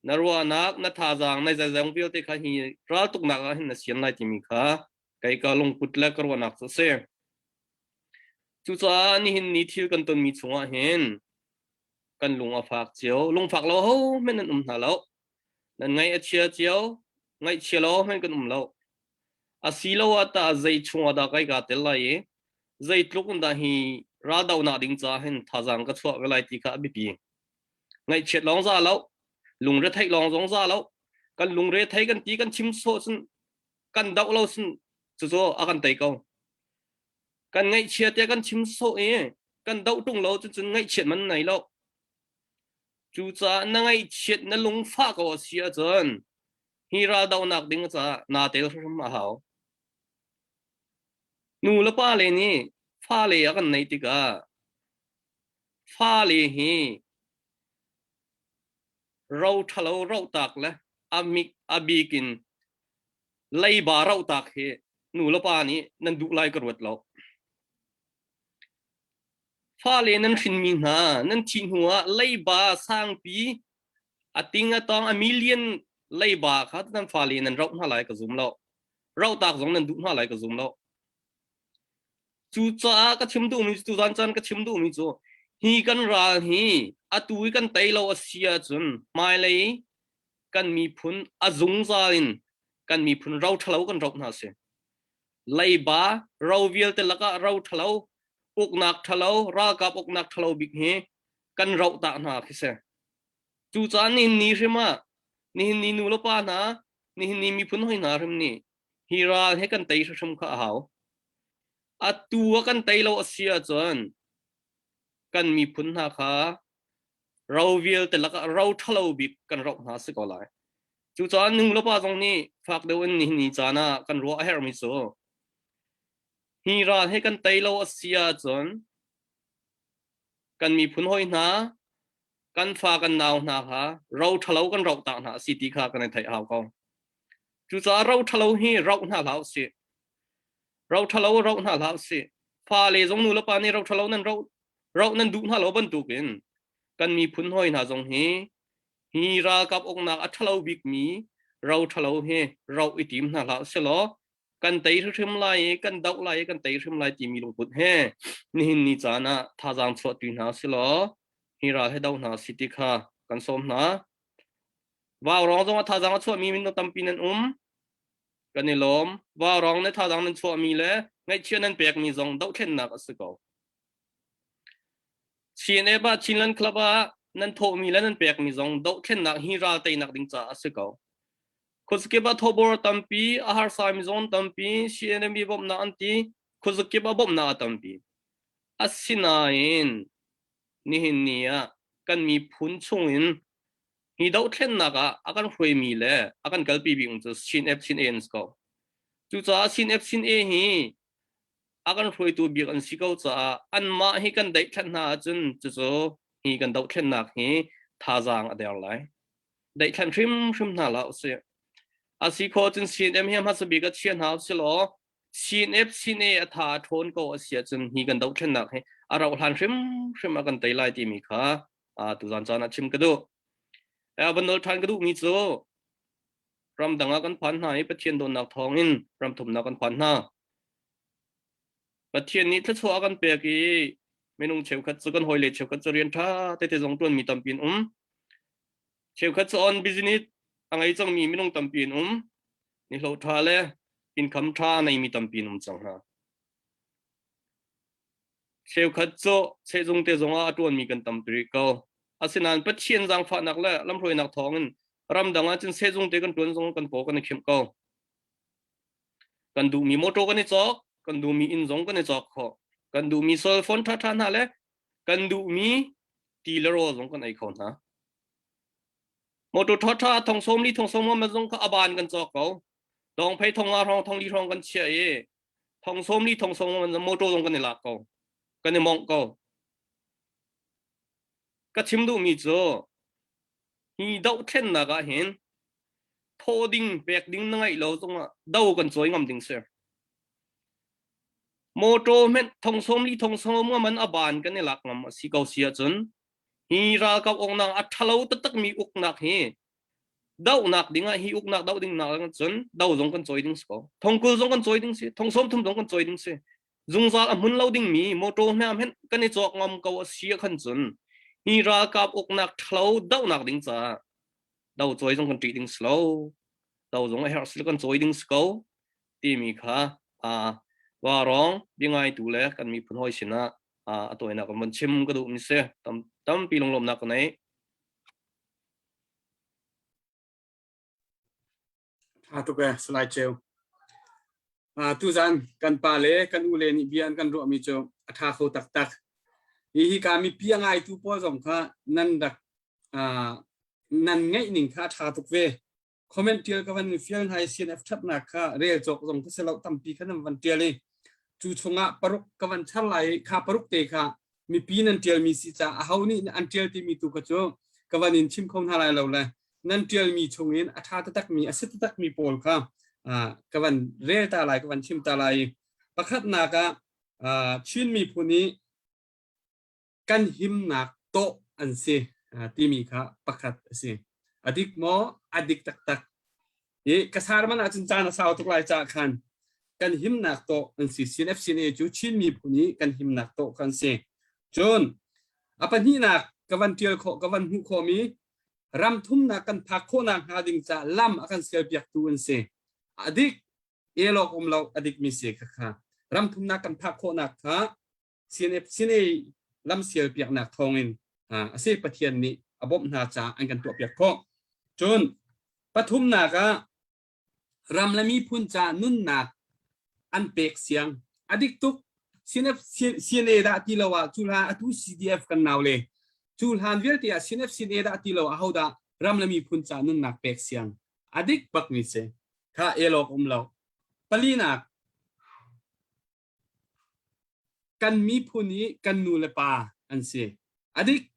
na ruahnak na thazaang na zeizong vialte kha hi raltuknak ah hin na sian lai timi kha kei ka lungput le ka ruahnak cu a si. Cucaah nihin ni thil kan tonmi chungah hin kan lung a fak cio. Lungfak lo ho hmanh nan um hna lo. Nan ngaih a chia cio, ngaihchia lo hmanh kan um lo. Asilo ah tah zei chungah dah kai kaa tel lai i zeitluk in dah hi raldohnak ding caah hin thazaang ka chuah ve lai ti kha a biapi. Ngaihchiat lawng za lo, lungretheih lawng zong za lo. Kan lungre thei kan ti kan chim sawh cun kan doh lo cun cucu a kan tei ko. Kan ngaihchia tiah kan chim sawh i kan doh ṭung lo cun cun ngaihchiat man nei lo. Cucaah na ngaihchiat na lungfah ko a si ahcun hi ral dohnak ding caah naa tel hrim a hau. Nu le pa le nih fale a kan neih tikah Fale hi ro ṭhalo rohtak le a bik in leiba rohtak hi nu le pa nih nan duh lai ka ruat lo. Fale nan hrinmi hna nan thih hnu ah leiba sangpi a ting a tong a million leiba kha nan fale nan roh hna lai ka zum lo. Rohtak zong nan duh hna lai ka zum lo. Cucaah ka chim duhmi cu tuzan caan ka chim duhmi cu hi kan ral hi atu i kan tei lo a si ahcun hmailei kan miphun a zungzal in kan miphun ro ṭhalo kan roh hna a si. Leiba ro vialte lakah ro ṭhalo. Uknak ṭhalo, ralkap uknak ṭhalo bik hi kan roh ta hna khi si. Cucaah nihin ni hrim ah nihin ni nu le pa hna, nihin ni miphun hoi hna hrim nih hi ral hi kan tei hrim kha a hau. Atu a kan tei lo a si ahcun kan miphun hna kha ro vialte lakah ro ṭhalo bik kan roh hna si ko lai. Cucaah nu le pa zong nih fak deuh in nihin ni caan ah kan ruah a herhmi cu hi ral hi kan tei lo a si ahcun kan miphun hawi hna kan fa kan nau hna kha ro ṭhalo kan roh tak hna a si ti kha kan i theih hau ko. Cucaah ro ṭhalo hi roh hna hlah usih. Ro ṭhalo roh hna hlah usih. Fale zong nu le pa nih ro ṭhalo nan roh roh nan duh hna lo bantukin kan miphun hawi hna zong hi hi ralkap uknak a ṭhalo bikmi ro ṭhalo hi roh i tim hna hlah usilaw kan tei hrim lai i kan doh lai i kan tei hrim lai timi lungput he nihin ni caan ah thazaang chuahtu hna silaw hi ral he do hna si ti kha kan sawm hna. Vaurawng zong ah thazaang a chuahmi minung tampi nan um. Kan i lawm. Vaurawng ne thazaang nan chuahmi le ngaihchia nan pekmi zong dohthlennak a si ko. CNF ah Chinland Club ah nan thawhmi le nan pekmi zong dohthlennak hi ral teinak ding caah a si ko. Khuazakip ah thawbor tampi, a harsami zong tampi, CNMB bawmhnak an ti, khuazakip ah bawmhnak a tampi. Asinain nihin ni ah kan miphun chungin hi dohthlennak ah a kan hruaimi le a kan kalpi bik cu Chin F Chin A an si ko. Cucaah Chin F Chin A hi a kan hruaitu bik an si ko caah anmah hi kan daihthlen hna ahcun cucu hi kan dohthlennak hi thazaang a der lai. Daihthlen hrimhrim hna hlah usih. A si khawh cun CNM hi hmasa bik ah chia hna usih law CNF CNA a tha a ṭhawn ko a si ahcun hi kan dohthlennak hi a rauh hlan hrimhrim a kan tei lai timi kha tuzan caan ah chim ka duh. Van nawl ṭhan ka duhmi cu ramdang ah kan phan hna i Pathian dawtnak thawngin ram thumnak kan phan hna. Pathian nih thluachuah a kan pek i minung cheukhat cu kan hawile cheukhat cu rian ṭha tete zong ṭuanmi tampi an um. Cheukhat cu on business a ngei cangmi minung tampi an um. Nihlawh ṭha le income ṭha a neimi tampi an um cang hna. Cheukhat cu sehzung te zongah a ṭuanmi kan tampi rih ko. Asinain Pathian zaangfahnak le lamhruainak thawngin ramdang ah cun sehzung te kan ṭuan zong kan paw kan i khimh ko. Kan duhmi motor kan i cawk, kan duhmi inn zong kan i cawk khawh. Kan duhmi cell phone ṭhaṭha hna le kan duhmi ti le rawl zong kan ei kho hna. Motor ṭhaṭha thong sawm li thong sawm nga zong kha a ban kan cawk ko. Dong phei thong nga hrawng thong li hrawng kan chiah i thong sawm li thong sawm nga motor zong kan i lak ko. Kan i mongh ko. Ka chim duhmi cu hi dohthlennak ah hin thaw ding pek ding na ngeih lo zongah do kan cawi ngam ding si. Motor hmenh thong sawm li thong sawm nga man a ban kan i lak ngam a si ko si ahcun hi ralkap uknak a ṭhalo taktakmi uknak hi dohnak dingah hi uknak doh ding nak cun do zong kan cawi ding si ko. Thongkul zong kan cawi ding si, thong sawm thum zong kan cawi ding si. Zungzal a hmun lo dingmi motor hme hmenh kan i cawk ngam ko a si ah khan cun hi ralkap uknak ṭhalo dohnak ding caah do cawi zong kan ṭih ding si lo. Do zong a herh si kan cawi ding si ko timi kha Vaurawng biangaitu le kan miphun hawi sinah a tawinak kan von chim ka duhmi si. Tam, tampi lunglawmhnak ka nei. Tha tuk e, Salai Ceu. Uh, tuzan kan pa le kan u le nih bia an kan ruahmi cu a tha kho taktak. Hi hi ka mipi a ngaitu pawl zong kha nan rak uh, nan ngeih ning kha a tha tuk ve. Comment tial ka van fial hna i CNF thatnak kha rel cawk zong ka si lo tampi kha nan van tial i cu chungah paruk ka van char lai i kha paruk te kha mipi nan tialmi si ca aho nih an tial timi tu kha cu ka van in chim kho hna lai lo le nan tialmi chungin a tha taktakmi a si taktakmi pawl kha ka van rel ta lai ka van chim ta lai pakhatnak ah Chin miphun i kan himnak tawh an si timi kha pakhat a si. A dik maw? A dik taktak. I ka sarman ahcun caan a sau tuk lai caah khan kan himnak tawh an si. CNFCNA cu Chin miphun i kan himnak tawh kan si. Cun a pahnihnak ka van tial khawh ka van hmuh khawhmi ram thumnak kan phak khawhnak hnga ding caah lam a kan sialpiaktu an si. A dik elawk um lo a dikmi si kha kha ram thumnak kan phak khawhnak kha. CNF CNA lamsial piaknak thawngin a si Pathian nih a bawmh hna caah an kan tuah piak khawh. Cun pathumnak ah ram le miphun ca nunnak an pek siang a dik tuk CNF CNA dah ti lo ah cu hlan atu CDF kan nau le cu hlan vialte ah CNF CNA dah ti lo aho dah ram le miphun ca nunnak pek siang a dik bak mi si kha elok um lo palinak kan miphun i kan nu le pa an si. A dik.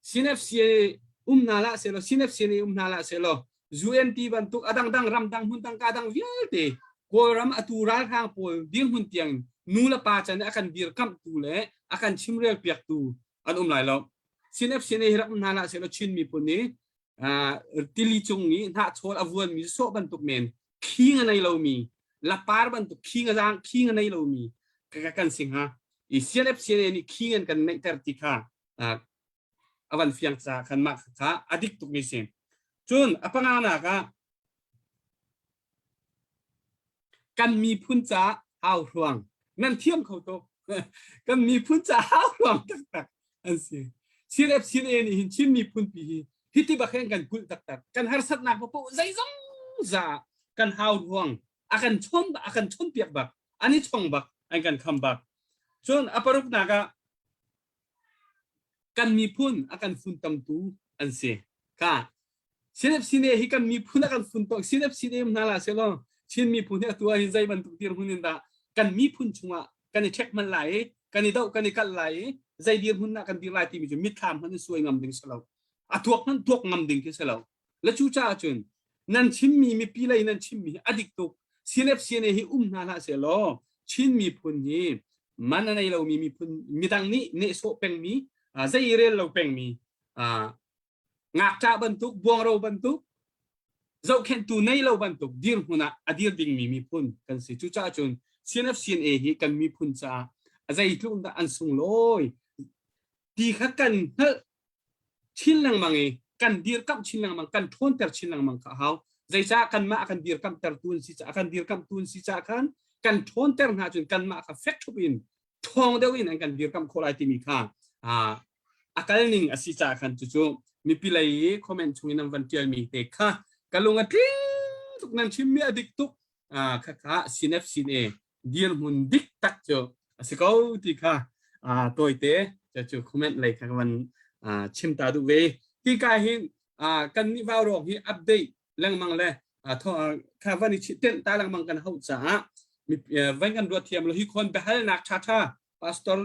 CNFCA um hna lah selaw CNFCA um hna lah selaw UNT bantuk a dangdang ramdang hmundang ka dang vialte Kawlram atu ralhrang pawl dirhmun tiang nu le pa chan a kan dirkamhtu le a kan chimrel piaktu an um lai lo. CNFCA hi rak um hna lah selaw Chin miphun nih tili cung i hnahchawl a vuanmi sawh bantuk men khing a nei lomi lapar bantuk khing a zaang khing a nei lomi ka kan si hnga i CNF CNA nih khing an kan neihter ti kha a van fiang ca khan mah kha a dik tukmi si cun a panganak ah Kan miphun ca hau hruang nan thiam kho tuk. Kan miphun ca hau hruang taktak an si. CNF CNA nih hin Chin miphun pi hi hiti bak hin kan kulh taktak. Kan harsatnak paoh zeizong za kan hau ruang a kan chon a kan chon piak bak an i chong bak an kan kham bak. Cun a paruknak ah kan miphun a kan funtamtu an si. Ka CNF CNA hi kan miphun a kan funtom CNF CNA hna la selaw Chin miphun hi atu ah hin zei bantuk dirhmun in dah kan miphun chungah kan i check hman lai i kan i doh kan i kalh lai i zei dirhmun dah kan dir lai timi cu mitthlam hmanh in suai ngam ding si lo a tuak hmanh tuak ngam ding khi si lo le cu caah cun nan chimmi mipi lei nan chimmi hi a dik tuk CNF CNA hi um hna hlah selaw Chin miphun hi man a nei lomi miphun midang nih nehsawh pengmi zei rel lo pengmi ngakṭah bantuk buangro bantuk zohkhenhtu nei lo bantuk dirhmun ah a dir dingmi miphun kan si cucaah cun CNF CNA hi kan miphun caah a zeitluk dah an sunglawi ti kha kan hngalh chin lengmang i kan dirkamh chin lengmang kan ṭhawnter chin lengmang kha a hau zeicah kanmah a kan dirkamhtertu an si caah kan dirkamhtu an si caah khan kan ṭhawnter hna cun kanmah kha fek ṭhup in ṭhawng deuh in an kan dirkamh khawh lai timi kha a kal ning a si caah khan cucu mipi lei i comment chung in nan van ṭialmi te kha ka lung a tling tuk nan chimmi a dik tuk kha kha sinep sin e dirhmun dik tak cu a si ko ti kha tawite cu comment lei kha ka van chim ta duh ve ti ka hin kan nih vaurawng hi update lengmang le kha van i tenh ta lengmang kan hauh caah van kan ruat thiam lo hi khon biahalnak ṭha ṭha pastor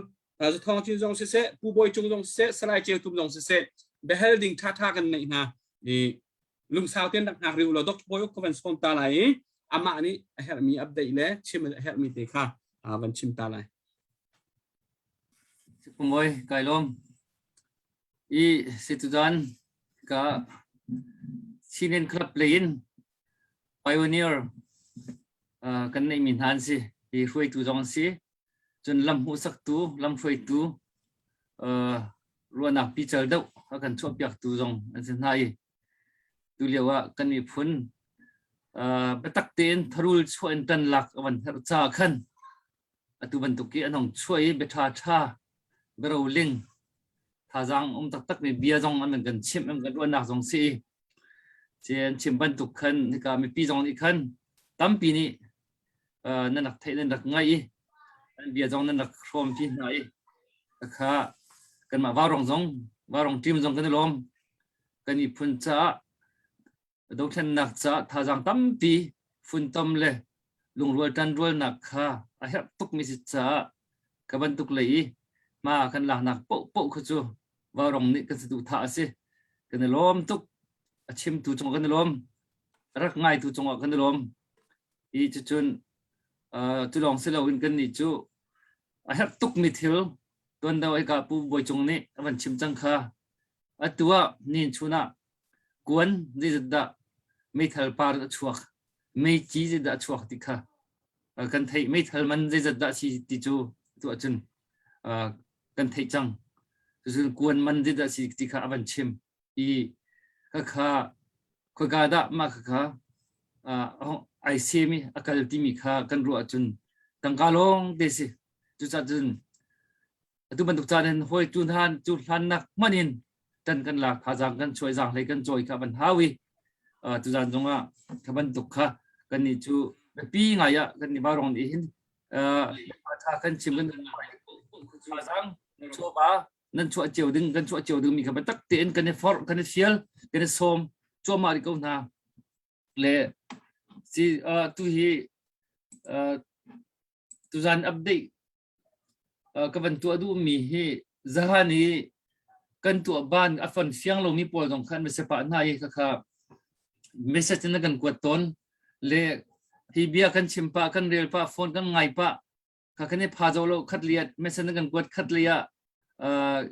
Zathawng Cin zong siseh Pu Bawi Cung zong siseh Salai Ceu Tum zong siseh biahal ding ṭha ṭha kan neih hna i lungsau ten rak hngak riu lo Dr. Bawi Uk ka van sawm ta lai i amah nih a herhmi update le chim a herhmi te kha van chim ta lai. Pumoi kai lawm. I situdan ka Chinland Club lei in Pioneer uh, kan neihmi hna an si. Hi hruaitu zong an si. Cun lam hmuhsaktu, lam hruaitu, uh, ruahnak pical deuh a kan chuahpiaktu zong an si hna i tu lio ah kan miphun uh, biatak tein tharul chuah in tan lak a van herh ca khan atu bantuk i an hong chuah i bia ṭha ṭha biaroling thazaang um taktak mi bia zong an kan chimh an kan ruahnak zong si i an chim bantuk khan hika mipi zong nih khan tampi nih nan rak theih nan rak ngaih i an bia zong nan rak hrawm pi hna i kha kanmah vaurong zong vaurong team zong kan i lawm kan miphun caah Dothlennak caah thazaang tampi funtom le lungrual ṭanrualnak kha a herh tukmi si caah ka bantuk lei i hma kan laknak paohpaoh kha cu vaurawng nih kan saduhthah a si. Kan i lawm tuk. A chimtu cungah kan i lawm. A rak ngaitu cungah kan i lawm. I cucun uh, cu lawng si loin kannih cu a herh tukmi thil tuan deuh hika Pu Bawi Cung nih a van chim cang kha. Atu ah nin chun ah Kuan zeizat dah meithal par a chuak, meici zeidah a chuak ti kha kan theih. Meithal man zeizat dah si ti cu tu ahcun kan theih cang. Cucun kuan man zeidah si ti kha a van chim i khakha khoika dah mah khakha ai sem i a kal timi kha kan ruah ahcun tangka lawng te si. Cucaah cun. Atu bantuk caan hin hawi tu hlan cu hlannak hman in tan kan lak thazaang kan chuai zaang hlei kan cawi kha van hau i tuzan zongah kha bantuk kha kan nih cu biapi ngai ah kan nih vaurawng nih hin tha kan chim kan thazaang chawva nan chuah cio ding kan chuah cio ding mi kha biatak tein kan i forh kan i fial kan i sawm cuahmah rih ko hna. Le si tu hi tuzan update ka van tuah duhmi hi zahan i kan tuah ban a fon fiang lomi pawl zong khan message pah hna i khakha message na kan kuat tawn le hi bia kan chim pah kan rel pah phone kan ngai pah kha kan i pha zo lo khat liat message na kan kuat khat liah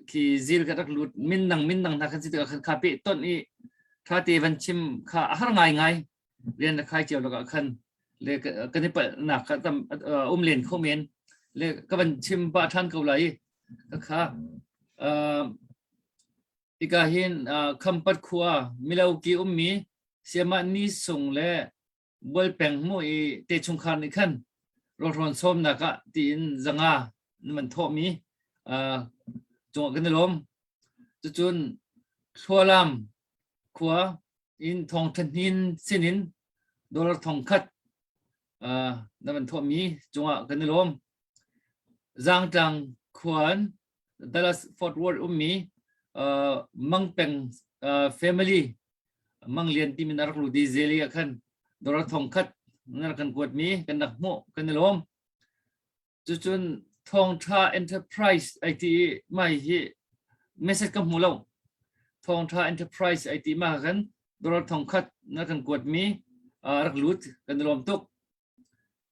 khi zil ka rak lut min nang min nang hna kan si tikah khan kha pe ton i tha te van chim kha a har ngai ngai rian na khai cio lakah khan le kan i palhnak kha tam um len kho men le ka van chim pah ṭhan ko lai ka kha ika hin khampat khua miloki ummi siama ni sung le bual peng mu i te chungkhar nih khan rawlhrawn sawmnak ah tiin zanga man thawhmi cungah kan i lawm cucun thlualam khua in thong ṭhahnin sinin dollar thong khat na van thawhmi cungah kan i lawm. Zaangtlang khuan Dallas Fort Worth ummi Mangpeng family Mang Lian timi na rak lut i zeli ah khan dollar thong khat na rak kan kuatmi kan rak hmuh kan i lawm. Cucun Thawngṭha Enterprise ai ti i mah hi message ka hmu lo. Thawngṭha Enterprise ai ti mah khan dollar thongkhat na kan kuatmi rak lut kan i lawm tuk.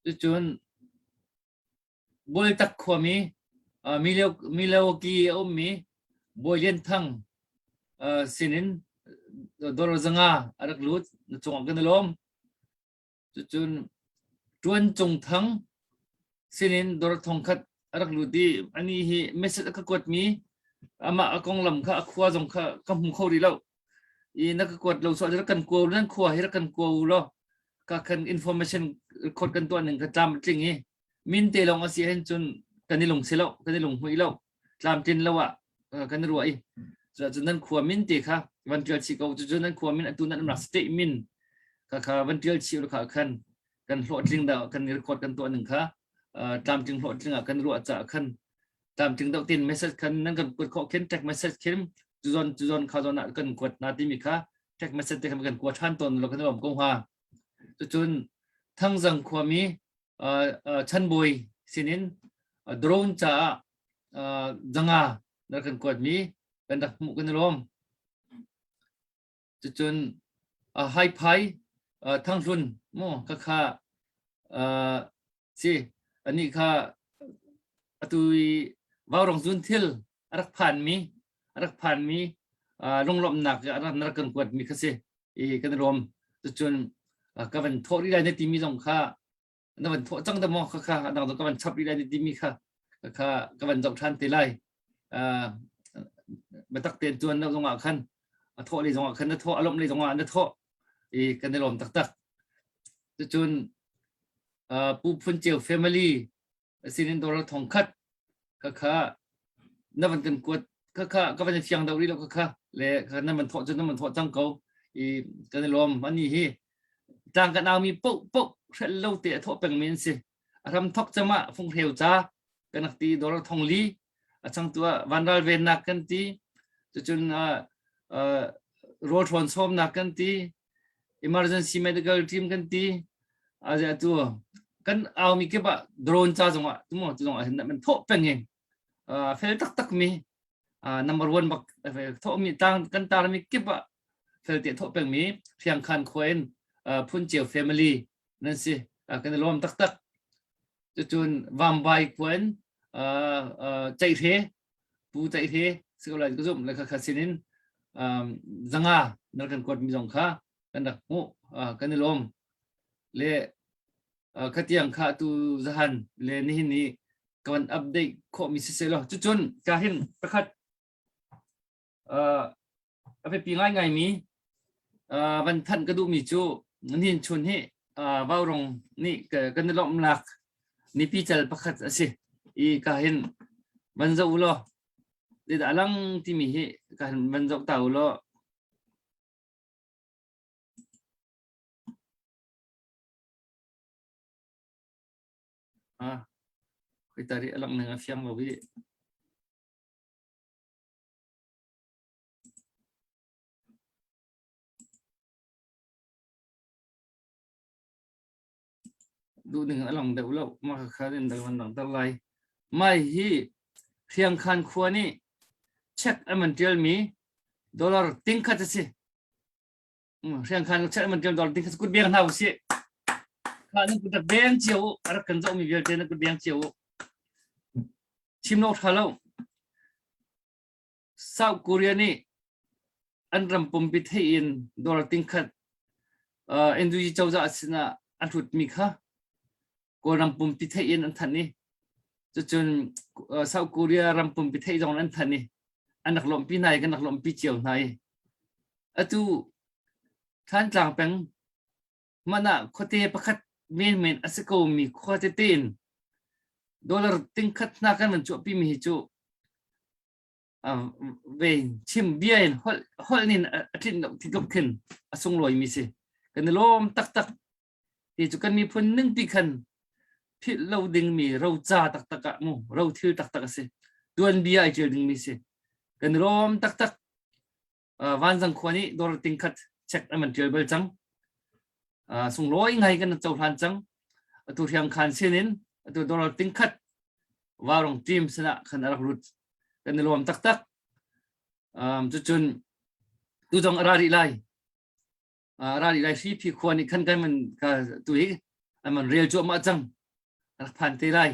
Cucun Bualtak khuami Milwaukee a ummi Bawi Lian Thang sinin dollar zanga a rak lut na cungah kan i lawm. Cucun Ṭuan Cung Thang sinin dawr thongkhat a rak lut i anih hi message a ka kuatmi amah a konglam kha a khua zong kha ka hmu kho rih lo. I na ka kuat lo so rak kan kuo nan khua hi rak kan kuo u law ka kan information record kan tuah ning kha tlam a tling i min te lawng a si ahhin cun kan i lung si lo kan i lunghmuih lo tlamtlin lo ah kan i ruah i cuahcun nan khua min te kha van tial chih ko cucu nan khua min atu nan umnak state min kha kha van tial chih kha khan kan hlawhtling da kan record kan tuah ning kha tlamtling hlawhtling ah kan ruah caah khan tlamtling deuh tin message khan nan kan kuat khawh khin text message khin cuzon cuzon kha zon ah kan kuat na timi kha text message te khan kan kuat than tawn lo kan lawm ko hnga cucun Thangzang khuami Chanbawi sinin drone caah zanga na kan kuatmi kan rak hmuh kan i lawm. Cucun Haiphai Thanghlun mu ka kha si anih kha atu i Vaurong zun thil a rak phanmi a rak phanmi lunglawmhnak a rak kan kuatmi kha si i kan i lawm. Cucun ka van thawh rih lai na timi zong kha na van thawh cang da maw kha kha dang ka van chap rih lai na timi kha kha ka van zoh ṭhan te lai. Biatak tein tuan lo zongah khan a thawh lei zongah khan na thawh a lawmh lei zongah na thawh i kan i lawm taktak. Cucun Pu Phun Ceu family sinin dollar thong khat kha kha na van kan kuat kha kha ka van i fiang deuh rih lo kha kha le kha na van thawh cu na van thawh cang ko i kan i lawm ani hi tlang kan aumi poh poh hrel lo te a thawh pengmi an si a ram thok cama funghreu ca kan rak ti dollar thong li a changtu ah vanral vennak kan ti cucun rawl ṭhawn sawmnak kan ti emergency medical team kan ti a tu kan aumi kip ah drone ca zong ah tumo tu zong ah hin man thawh peng in fel taktak mi number one bak thawh mi tang kan tar mi kip ah fel te thawh peng mi Hriang Khan khua in Phun Ceu family nan si kan i lawm taktak cucun Vambai khua in Ceihre Pu Ceihre sikolai ka zumh le kha kha sinin zanga nar kan kuat mi zong kha kan rak hmuh kan i lawm le khatiang kha tu zahan le nihin ni ka van update khawh mi siseh law cucun ka hin pakhat a biapi ngaingaimi van thanh ka duhmi cu nihin chun hi Vaurong nih kan i lawmhnak nipi cal pakhat a si i ka hin. Van zoh u law zeidah a lang timi hi kan van zoh ta u law. Ah, khoi tari a lang ning a fiang lo i. Duh ning a lang deuh lo. Mah kha in dang van langhter lai. Mai hi Hriangkhan khua nih check an van tialmi dollar tingkhat a si. Hriangkhan check an van tial dollar tingkhat kut beng hna usih. Kha nan kut beng cio u. A rak kan zohmi vialte nan kut beng cio u. Chim lo tha lo. South Korea nih an ram pumpi theih in dollar tingkhat uh, NUG cozah sinah a hlutmi kha Kawlram pumpi theih in an thanh i cucun uh, South Korea ram pumpi theih zong an thanh i an rak lawmhpi hna i kan rak lawmhpi cio hna i atu Thantlang peng man ah khuate pakhat menmen a si ko mi khua tete in dollar tingkhat hna kan van chuahpi mi hi cu ve chim bia in holh holh nin a tlinh lo tluk khin a sunglawi mi si kan i lawm taktak ti cu kan miphun ning ti khan philh lo ding mi roca taktak ah mu ro thil taktak a si tuan bia ai ṭial ding mi si kan i lawm taktak vanzang khua nih dawr tingkhat check an van ṭial bal cang sunglawi ngai kan cohlan cang atu hriang khan sin in atu dawr tingkhat varong team sinah khan a rak lut kan i lawm taktak cucun tu zong a ra rih lai a ra rih lai hri phi khua nih khan kan man ka tu hi an man rel cuahmah cang rak phan te lai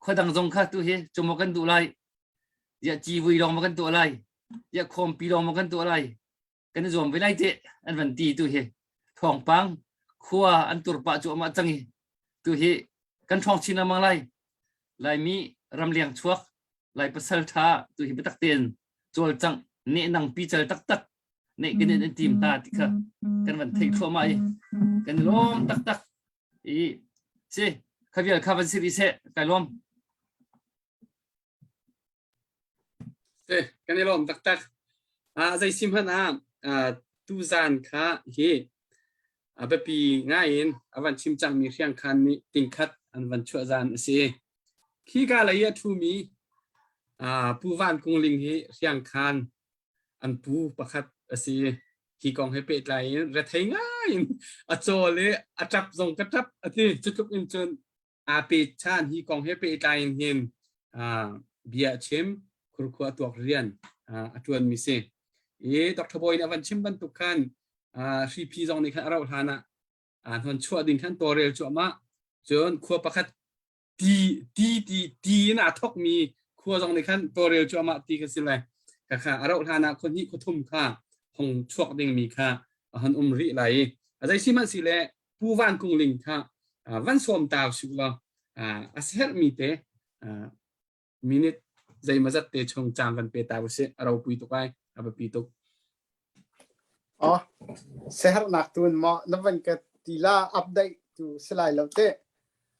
khua dang zong kha tu hi cumaw kan duh lai ya civui lawng ma kan tuah lai ya khawmpi lawng ma kan tuah lai kan i zuam ve lai te an van ti tu hi thawngpang khua an tur pah cuahmah cang i tu hi kan ṭhawng chin lengmang lai laimi ramleng chuak lai pasal ṭha tu hi biatak tein cawlcangh nehnang pical taktak neih kan in tim ta ti kha kan van theih thluahmah i kan i lawm taktak i si kha vial kha van si rih seh kai lawm Si, kan i lawm taktak. Ah, zei si hmanh ah, ah, tuzaan kha hi a biapi ngai in a van chim cangmi hriangkhan nih tingkhat an van chuah zaan a si. Khi ka lei a ṭhumi ah, Pu Van Kung Ling hi hriangkhan an pu pakhat a si. Hi kong he pehtlai in rethei ngai in a cawl i a ṭap zong ka ṭap a ti. Cutluk in cun aa pechan hi kong he pehtlai in hin bia a chim khurkhua tuak rian a ṭuanmi si. I Dr. Bawi nih a van chim bantuk khan hriphi zong nih khan a rauh hlan ah hnon chuah ding khan tawlrel cuahmah. Cun khua pakhat ti ti ti ti in aa thokmi khua zong nih khan tawlrel cuahmah ti kha si lai. Khakha a rauh hlan ah khua hnih khua thum kha hong chuak dingmi kha a hon um rih lai i a zei si hmanh si le Pu Van Kung Ling kha van sawm ta usih law a herhmi te minute zeimazat te chung caan van pe ta usih a ropui tuk ai a biapi tuk. Oh, sehernak tun maw na van ka tila update tu si lai lo te.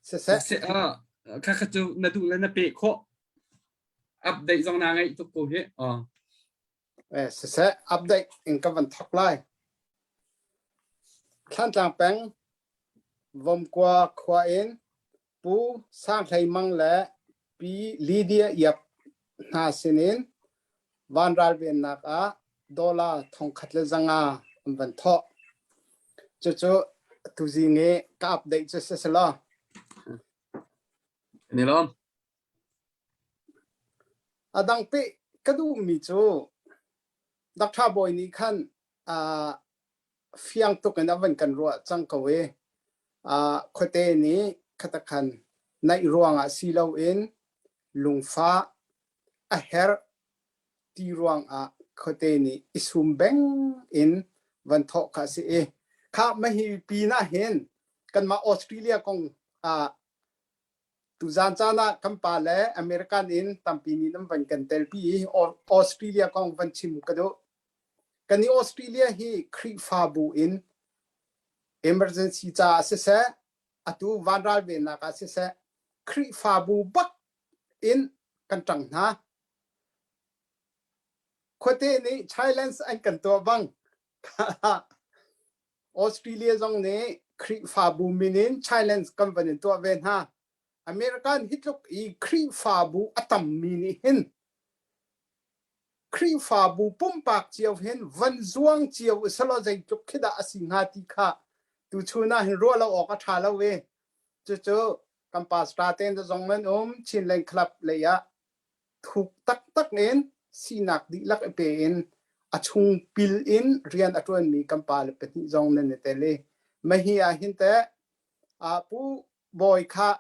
Siseh. Se ah kha kha cu na duh le na pe khawh. Update zong na ngeih tuk ko hi. Oh. Eh, siseh update in ka van thok lai. Thlantlang peng Vomkua khua in Pu Sang Hlei Mang le Pi Lydia Iap hna sinin vanral vennak ah dollar 1,500 an van thawh. Cucu tuzing i ka update cu si selaw. Kan i lawm. A dang peh ka duhmi cu Dr. Bawi nih khan uh, fiang tuk in a van kan ruah cang ko i uh, khuate nih khatakhan naih ruangah si loin lungfah a herh ti ruangah khuate nih i sum beng in van thawh kha a si i kha mahi pinah hin kanmah Australia kong ah Tuzaan caan ah kan pa le American in tampi nih nan van kan telpi i Australia kong van chim ka duh. Kan i Australia hi Khrihfabu in emergency caah siseh, atu vanral vennak ah siseh, Khrihfabu bak in. kan ṭang hna. Khuate nih challenge an kan tuah bang Australia zong nih Khrihfabu min in challenge kan van in tuah ve hna. American hi tluk i Khrihfabu a tammi nih hin Khrihfabu pumpak cio hin van zuang cio usalaw zeitluk khi dah a si hnga ti kha tuchun ah hin ruah lo awk a ṭha lo i cucu kan pastor te zong nan um Chinland Club lei ah thuk taktak in sinak dihlak i pe in a chung pil in rian a ṭuanmi kan pale pahnih zong nan i tel i mahi ah hin teh pu Bawi kha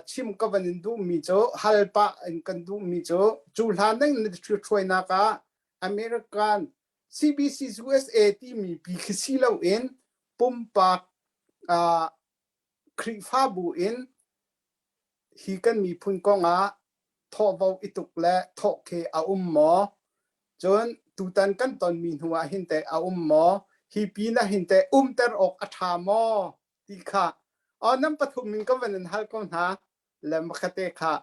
chim ka van in duhmi cu hal pah in kan duhmi cu cu hlan ding na ṭhuainak ah American CBC USA timi pi khi si loin pumpak Khrihfabu in hi kan miphun kong ah thawhvo i tuk le thawhkhe a um maw? Cun tutan kan tonmi hnu ah hin teh a um maw? Hi pin ah hin teh umter awk a ṭha maw? Ti kha aw nan pathum in ka van in hal ko hna le makhate kha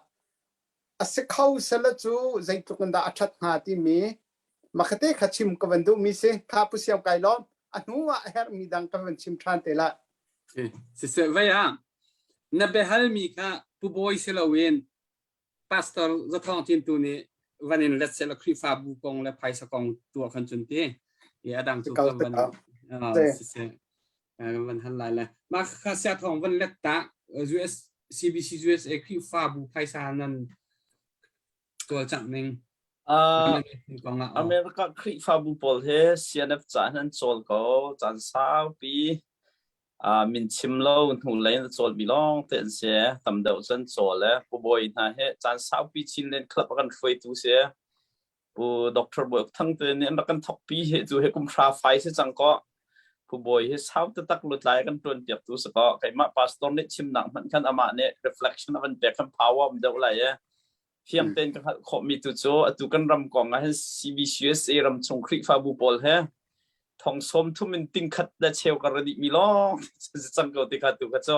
a si kho sela cu zeitluk in dah a ṭhat hnga timi makhate kha chim ka van duhmi si. Kha Pu Siam kai lawm. A hnu ah a herhmi dang ka van chim ṭhan te lai. Siseh vei ah na biahalmi kha Pu Bawi si loin Pastor Zathawng Cin tu nih van in let seh law Khrihfabu kong le phaisa kong tuah khan cun ti i a dang cu ka van siseh van hal lai le mah kha sia thawng van let ta US CBC USA Khrihfabu phaisa nan cawlcangh ning America Khrihfabu pawl hi CNF ca hin an cawl ko caan saupi min chim lo hnulei in a cawlmi lawng te an si tam deuh cu an cawl e pu bawi hna hi caan saupi Chinland Club a kan hruaitu si Pu Dr. Bawi Uk Thang te nih an rak kan thokpi hi cu hi kum hra fai si cang kaw Pu Bawi hi sau taktak lutlai kan ṭuan piaktu si kaw keimah pastor nih chimnak hmanh khan amah nih reflection a van pek khan power um deuh lai e Fiang tein ka hngalh khawhmi tu cu atu kan ram kong ah hin CBCUSA ram chung Khrihfabu pawl he thong sawm thum in ting khat le cheu ka ra dihmi lawng si cang ko ti kha tu kha cu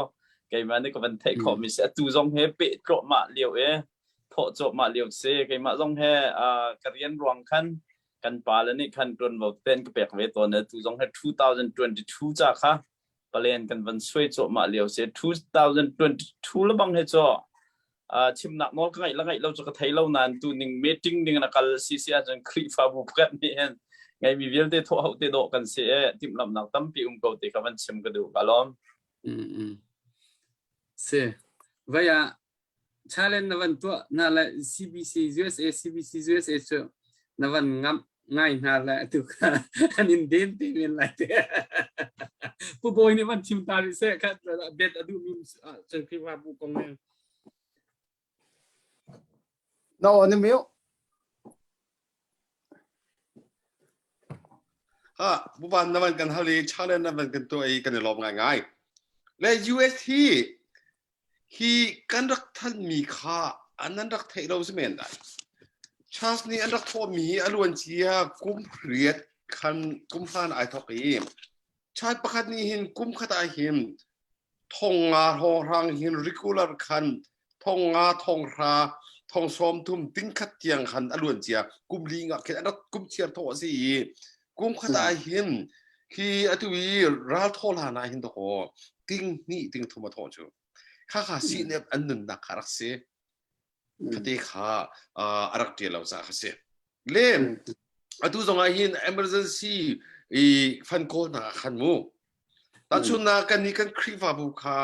keimah nih ka van theih khawhmi si atu zong he peh tluahmah lio e thawh cuahmah lio si keimah zong he ka rian ruang khan kan pa le nih khan ṭuanvo ten ka pek ve tawn atu zong he 2022 ca kha palen kan van suai cuahmah lio si 2022 lebang he cu chimnak nawl ka ngaih la ngaih lo cu ka thei lo nain tu ning meeting ding na kal si si ahcun Khrihfabu pakhat nih hin ngeimi vialte thawh hau te dawh kan si e timhlamhnak tampi um ko te kha van chim ka duh ka lawm. Si. Vai ah challenge na van tuah na le CBC USA CBC USA cu na van ngamh ngai hna le atu kha an in den te men lai te pu bawi nih van chim ta rih seh kha bet a duh mi cun Khrihfabu kong ne No na miu Ha buban na van kan hal i challenge na van kan tuah i kan i lawm ngai ngai le US hi Hi kan rak thanhmi kha an nan rak theih lo si men lai. Charles nih an rak thawhmi hi a luancia kum riat khan kum hlan ai thawk i child pakhat nih hin kum khat ah hin thong nga hrawnghrang hin regular khan thong nga thong hra thong sawm thum ting khat tiang khan a luancia kum li nga khin an rak kum chiar thawh a si i kum khat ah hin hi atu i ral thaw hlan ah hin dakaw ting hnih ting thum a thawh cu kha kha sihnep an nunnak kha rak si khate kha a rak ṭial lo ca kha si le atu zong ah hin emergency i fund kawl nak ah khan mu tahchunnak kan nih kan Khrihfabu kha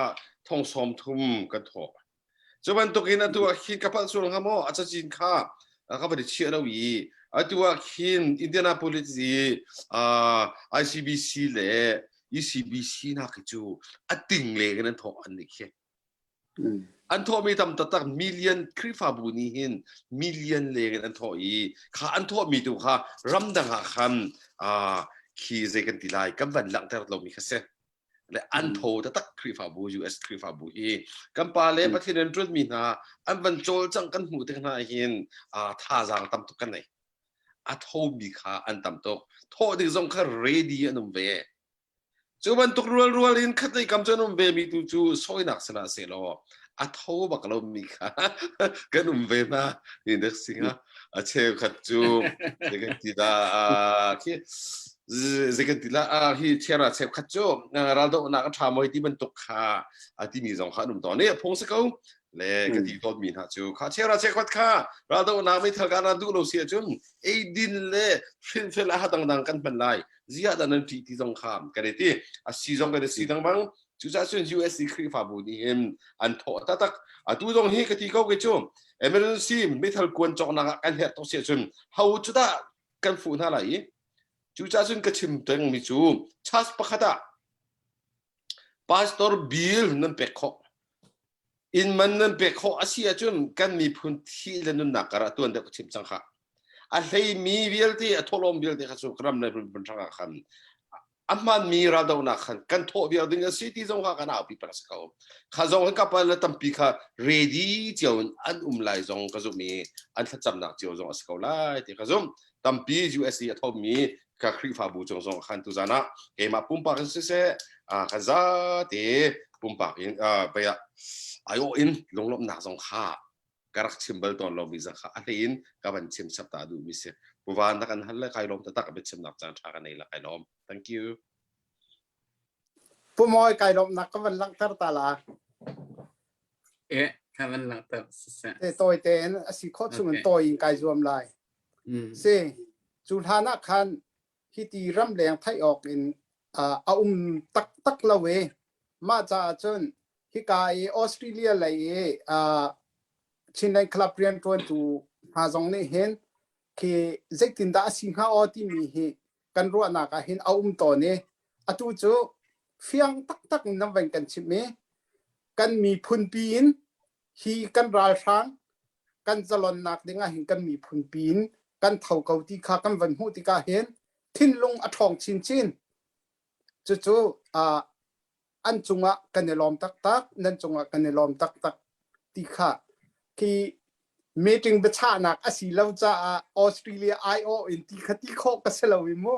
thong sawm thum kan thawh Cu bantukin atu ah khin ka palh sual hnga maw? A cazin kha ka van i chiah lo i atu ah khin Indianapolis i uh, ICBC le ECBC hna khi cu a ting leng in an thawh an nih khi. An thawhmi tam taktak million Khrihfabu nih hin million leng in an thawh i kha an thawhmi tu kha ramdang ah khan uh, khi zei kan ti lai kan van langhter lomi kha si. Le an tho taktak Khrihfabu US Khrihfabu hi kan pa le Pathian an ṭuanmi hna an van cawlcangh kan hmuh tik hna hin thazaang tam tuk kan nei a thomi kha an tam tuk thawh ding zong kha ready an um ve cu bantuk rual rual in khatlei kam cu an um ve mi tu cu sawinak sila selaw. A tho bak lomi kha kan um ve hna ni dek singa a cheukhat cu zeikan ti dah khi zeikan ti lah hi chiara cheukhat cu raldohnak a ṭha mawi ti bantuk kha a timi zong kha an um tawn i a phung si ko le ka ti tawnmi hna cu kha chiara cheukhat kha raldohnak meithal ka na duh lo si ahcun eidin le hrinfel a dangdang kan hman lai ziah dah nan ṭih ti zong kha kan i ti a si zong kan i si dangmang Cucaah cun USC Khrihfabu nih hin an thawh taktak. Atu zong hi ka ti ko ke cu emergency meithal kuan cawknak ah kan herh tuk si ahcun ho cu dah kan fuh hna lai i cucaah cun ka chim pengmi cu church pakhat ah pastor bill nan pek khawh inn man nan pek khawh a si ahcun kan miphun thi le nunnak kar ah tuan deuh ka chim cang kha a hleimi vialte a thawhlawm vialte kha cu ram le miphun hrangah khan a hmanmi raldohnak khan kan thawh viar ding a si ti zong kha kan aupi peng si ko kha zong kan kapal le tampi kha ready cio in an um lai zong ka zumh i an thlacamnak cio zong a si ko lai ti ka zumh tampi USA a thomi ka Khrihfabu cung zong khan tuzan ah keimah pumpak in siseh kan zate pumpak in baya aiawh in lunglawmhnak zong kha ka rak chim bal tawn lomi zong kha a hlei in ka van chim chap ta duhmi si puvan na kan hal le kai lawm taktak biachimnak caan ṭha ka nei la kai lawm thank you Pu Mawi kai lawmnak ka van langhter ta la. Eh, ka van langhter siseh. Te tawi tein a si khawh chung in tawi in kai zuam lai. Si, cu hlan ah khan hiti ramleng theih awk in a um taktak lo i mah caah cun hika i Australia lei i Chinland Club rianṭuantu hna zong nih hin khi zeitindah a si hnga aw timi hi kan ruahnak ah hin a um tawn i atu cu fiang taktak in nan van kan chimh i kan miphun pi in hi kan ralhrang kan zalonnak ding ah hin kan miphun pi in kan tho ko ti kha kan van hmuh tikah hin thinlung a ṭhawng chinchin. Cucu uh, an cungah kan i lawm taktak, nan cungah kan i lawm taktak ti kha khi meeting biachahnak a si lo caah Australia aiawh in ti kha ti khawh ka si lo i mu.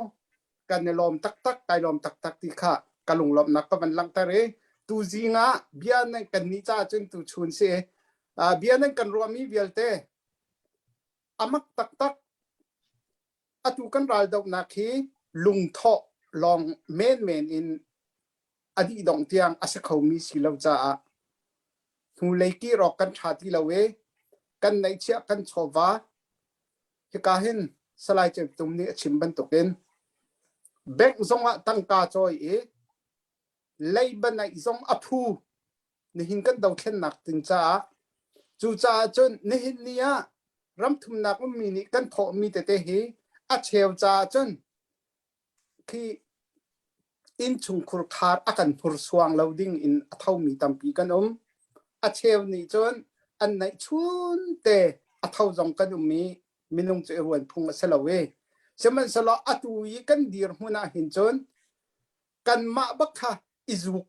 Kan i lawm taktak, kai lawm taktak ti kha ka lunglawmhnak ka van langhter i tu zing ah bia nan kan nih caah cun tu chun si uh, bia nan kan ruahmi vialte amak taktak atu kan raldohnak hi lungthawh lawng menmen in a dih dongh tiang a si khomi si lo caah hnulei kir awk kan ṭha ti lo i kan neihchiah kan chawva hika hin Salai Ceu Tum nih a chim bantukin bank zongah tangka cawi i leiba neih zong a phu nihin kan dothlennak ding caah cucaah cun nihin ni ah ramthumnak ummi nih kan thawhmi tete hi a cheu caah cun khi innchungkhur khar a kan hnursuang lo ding in a thomi tampi kan um a cheu nih cun an neih chun te a tho zong kan um i minung cu i ruan phung a si lo i sihmanhsehlaw atu i kan dirhmun ah hin cun kanmah bak kha i zuk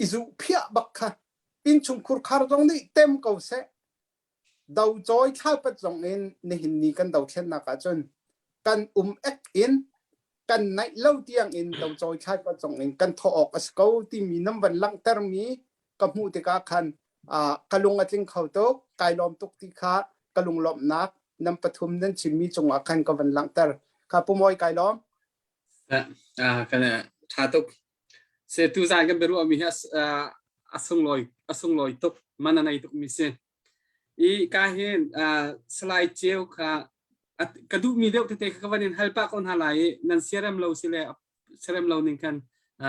i zuhphiah bak kha innchungkhur khar zong nih tem ko seh docawi thlaipat zong in nihin ni kan dothlennak ahcun kan um ek in kan naih lo tiang in docawi thlaipat zong in kan thawh awk a si ko timi nan van langhtermi ka hmuh tikah khan ka lung a tling kho tuk kai lawm tuk ti kha ka lunglawmhnak nan pathum nan chimmi cungah khan ka van langhter kha Pu Mawi kai lawm Kan ṭha tuk. Se tuzaan kan biaruahmi hi a sunglawi a sunglawi tuk man a nei tukmi si. I ka hin Salai Ceu kha ka duhmi deuh tete kha ka van in hal pah ko hna lai i nan siarem lo si le siarem lo ning khan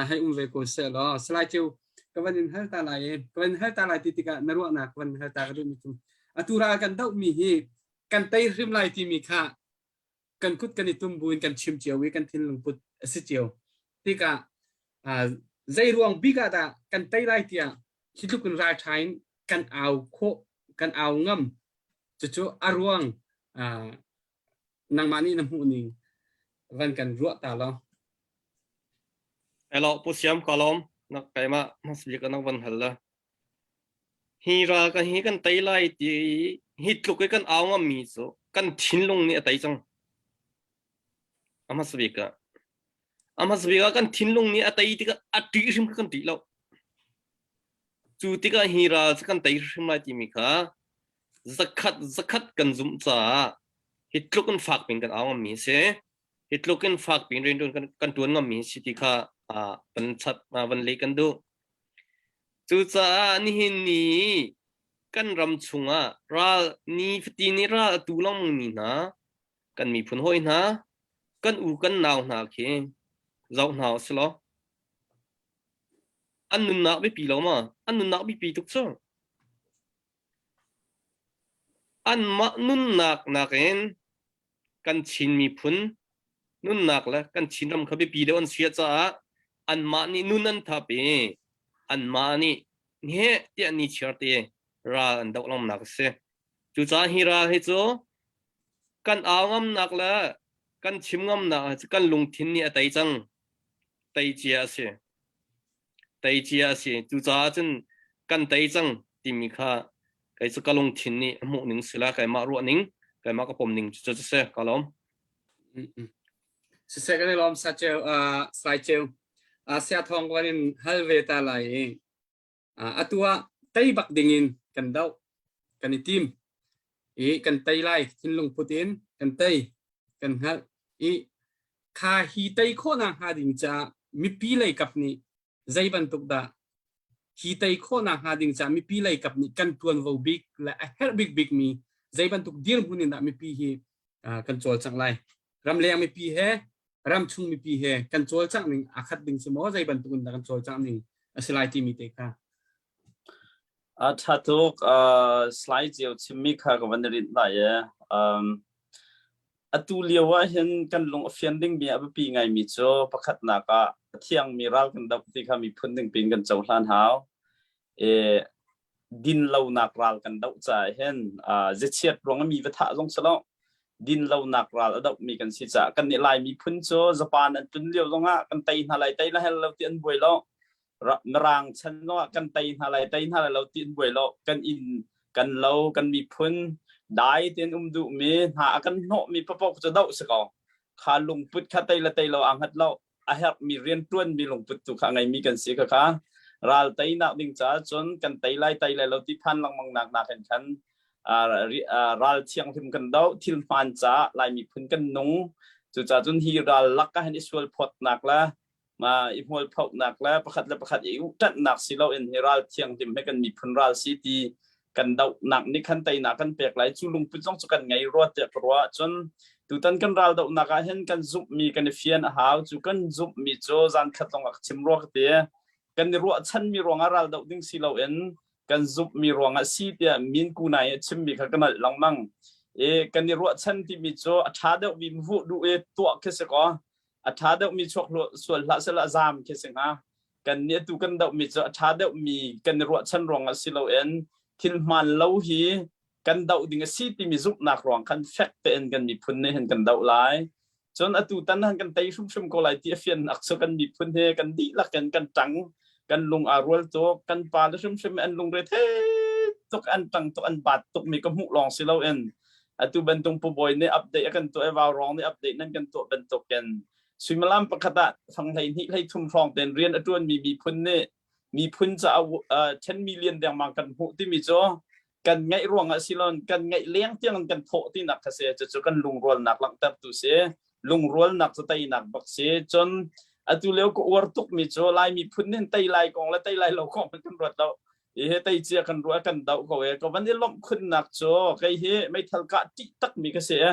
hei um ve ko seh law Salai Ceu ka van in hal ta lai i ka van in hal ta lai ti tikah na ruahnak ka van hal ta ka duhmi cu atu ral kan dohmi hi kan tei hrim lai timi kha kan kut kan i tum buin kan chim cio i kan thinlung put a si cio tikah zei ruang bik ah dah kan tei lai tiah hi tluk in ralṭha in kan au khawh kan au ngam cucu a ruang nangmah nih na hmuh ning van kan ruah ta lo Elo pu siam ka lawm nak keimah hmasbik ka nak van hal la Hi ral kan hi kan tei lai ti hi tluk i kan au ngammi cu kan thinlung nih a tei cang. A hmasa bik ah. A hmasa bik ah kan thinlung nih a tei tikah a ṭih hrim kha kan ṭih lo. Cu tikah hi ral cu kan tei hrim lai timi kha zakhat zakhat kan zumh caah hi tluk in fak pin kan au ngammi a si. Hi tluk in fak pin rianṭuan kan, kan ṭuan ngammi a si ti kha uh, van chat uh, van leh kan duh. Cucaah nihin ni kan ram chungah ral ni fatin i ral a tu lengmangmi hna kan miphun hawi hna kan u kan nau hna khi zoh hna usih law an nunnak biapi lo ma? An nunnak biapi tuk cu. Anmah nunnak nakin kan Chin miphun nunnak le kan Chinram kha biapi deuh an si caah anmah nih nun an thap i anmah nih heh tiah ni chiar te ral an doh lengmang a si. Cucaah hi ral hi cu kan au ngamnak le kan chim ngamnak cu kan lungthin nih a tei cang. Tei cia a si. Tei cia a si. Cucaah cun kan tei cang timi kha kei cu ka lungthin nih a hmuh ning si la keimah ruah ning keimah ka pom ning cu cu si ka lawm. Siseh kan i lawm sa ceu uh, sai ceu uh, sia thong wan in hal ve ta lai i Atu ah tei bak dingin kan doh, kan i tim i kan tei lai thinlung put in kan tei, kan hngalh i kha hi tei khawhnak hnga ding caah mipi lei kap nih zei bantuk dah hi tei khawhnak hnga ding caah mipi lei kap nih kan tuanvo bik le a herh bik bik mi zei bantuk dirhmun in dah mipi hi kan cawlcangh lai. Ramleng mipi he ramchung mipi he kan cawlcangh ning aa khat ding si maw zei bantuk in dah kan cawlcangh ning a si lai timi te kha A ṭha tuk. Slide cio chimmi kha ka van rinh lai e. Um, atu lio ah hin kan lung a fian dingmi a biapi ngaimi cu pakhatnak ah a thiangmi ral kan doh ti kha miphun ding pin kan cohlan hau. E, din lonak ral kan doh caah hin uh, ziachiat ruang mi va thah zong si lo din lonak ral a dohmi kan si caah kan nih Lai miphun cu Japan an tlun lio zongah kan tei hna lai tei la hel lo ti an buai lo Mirang chan zongah kan tei hna lai tei hna lai lo ti an buai lo kan inn kan lo kan miphun dai tein um duhmi hna a kan hnawhmi papaw cu doh si ko kha lungput kha tei le tei lo aa hngat lo a herhmi rianṭuanmi lungput tu kha a ngeimi kan si kha kha ral teinak ding caah cun kan tei lai tei lai lo ti phan lengmang nak nakin khan ral thianghlim kan do thil hmaan caah Lai miphun kan nung cucaah cun hi ral lak ah hin i sual phawtnak le ma i hmual phauhnak le pakhat le pakhat i uhṭanhnak si loin hi ral thianghlim he kan miphun ral si ti kan dohnak nih khan teinak kan pek lai cu lungput zong cu kan ngei rua tiah ka ruah cun tutan kan ral dohnak ah hin kan zumhmi kan i fian a hau cu kan zumhmi cu zan khat lawng ah ka chim rua ka ti kan i ruahchanmi ruangah ral doh ding si loin kan zumhmi ruangah si tiah min ku nai a chimmi kha ka nalh lengmang i kan i ruahchan timi cu a ṭha deuhmi hmuh duh i tuah khi si kaw a ṭha deuhmi chuak sual hlah sehla zaam khi si hnga kan nih atu kan dohmi cu a ṭha deuhmi kan i ruahchan ruangah si loin thil hmaan lo hi kan doh ding a si timi zumhnak ruang khan fek tein kan miphun nih hin kan doh lai. Cun atu tan han kan tei hrimhrim ko lai ti a fiannak cu kan miphun he kan dihlak in kan ṭang kan lung aa rual tuk kan pa le hrimhrim an lungre thei tuk an ṭang tuk an baat tuk mi ka hmuh lawng si loin atu bantung pu bawi nih update a kan tuah i vau rong nih update nan kan tuah bantukin suimilam pakhat ah fang 12 13 hrawng ten rian a ṭuanmi miphun nih miphun caah 10 million dengmang kan hmuh timi cu kan ngaih ruangah silon kan ngaih leng tiang in kan thawh tinak kha si cucu kan lungrualnak langhtertu si lungrualnak cu teinak bak si cun atu lio ka uar tukmi cu lai miphun nih tei lai kong le tei lai lo kong kan ruat lo hi tei cia kan ruah kan doh ko e ka van i lawmh khunnak cu kei hi meithal kah ṭih takmi ka si e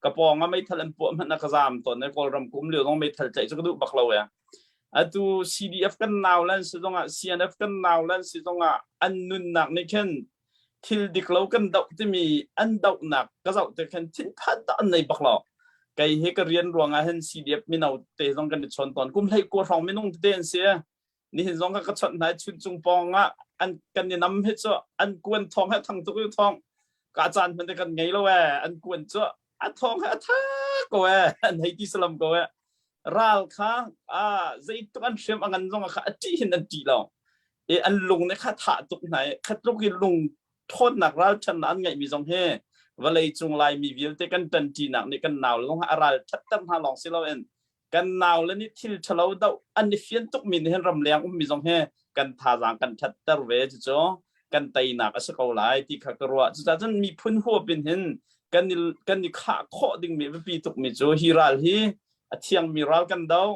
ka pawng ah meithal an puah hmanh ah ka zaam tawn e kawlram kum lio zong meithal tlaih cu ka duh bak lo e atu CDF kan nau lan si zongah CNF kan nau lan si zongah an nunnak nih khin thil dik lo kan doh timi an dohnak ka zoh te khin thinphan ta an nei bak lo kei hi ka rian ruangah hin CDF mino te zong kan i chawn tawn kum hlei ko hrawng minung tete an si nihin zong ka ka chawnh hna chun cung pawng ah an kan i nam hi cu an kuan thawng he thang tuk i thawng ka caan hmanh kan ngei lo e an kuan cu a thawng he a tha ko e an hei ti salam ko e ral kha a zeitluk an hriam a ngan zong kha a ṭih hin an ṭih lo i an lung nih kha thah tuk hna i khatluk i lung ṭhawnnak ralṭhatnak an ngeihmi zong hi vawlei cung laimi vialte kan ṭanṭinak nih kan nau lung a ral ṭhatter hna lawng si loin. Kan nau le nih thil ṭhalo doh an i fian tukmi nih hin ramleng ummi zong hi kan thazaang kan ṭhatter ve cucu kan teinak a si ko lai ti kha ka ruah. Cucaah cun miphun huap in hin kan i kan i khah khawh dingmi biapi tukmi cu hi ral hi a thiangmi ral kan doh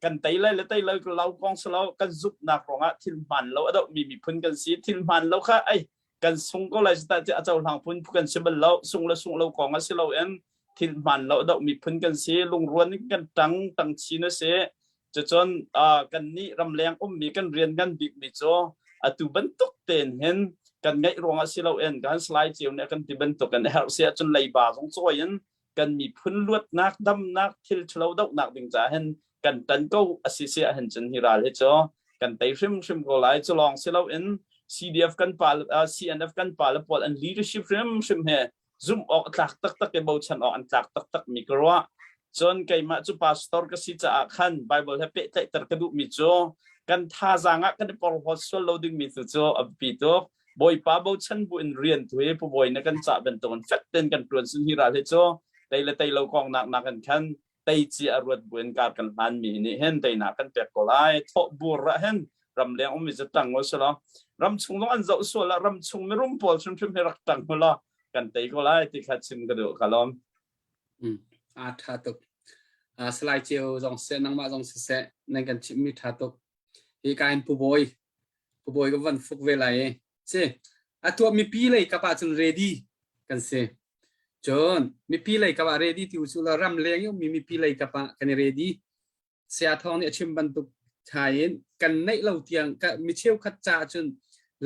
kan tei lai le tei lo lo kong si lo kan zumhnak ruangah thil hmaan lo a dohmi miphun kan si thil hmaan lo kha ai kan sung ko lai ta a cohlang phun kan si bal lo sung le sung lo kong a si lo in thil hmaan lo a dohmi phun kan si lungruan in kan tang tang chin a si cucun kan nih ramleng ummi kan rian ngan bikmi cu atu bantuk tein hin kan ngeih ruangah si lo in kan slide cio nih kan ti bantuk in herh si ahcun leiba zong cawi in kan miphun luatnak damnak thil ṭhalo dohnak ding ca hin kan tan ko a si si ahhin cun hi ral hi cu kan tei hrimhrim ko lai cu lawng si loin CDF kan pa CNF kan pa le pawl an leadership hrimhrim he zumh awk tlak taktak i bochan awk an tlak taktak mi ka ruah cun keimah cu pastor ka si caah khan Bible he pehtlaihter ka duhmi cu kan thazaang ah kan i porhlawt sual lo dingmi tu cu a biapi tuk Bawipa bochan bu in rian tu hi pu bawi na kan cah bantukin fek tein kan ṭuan sun hi ral hi cu tei le tei lo kong nak nakin khan tei ci a ruat bu in kar kan hlan mi nih hin teinak kan pek ko lai thawh bur ah hin ramleng ummi cu tang u selaw ram chung zong an zoh sual ah ram chung mirum pawl hrimhrim hi rak tang u law kan tei ko lai ti kha chim ka duh ka lawm a tha tuk Salai Ceu zong seh nangmah zong siseh nan kan chimmi tha tuk hi ka in pu bawi Ka bawi ka van fuk ve lai i si atuah mipi lei kap ah cun ready kan si cun mipi lei kap ah ready ti u la ram leng i ummi mipi lei kap ah kan i ready saya thawng nih a chim bantuk thai in kan neih lo tiang ka mi cheukhat ca cun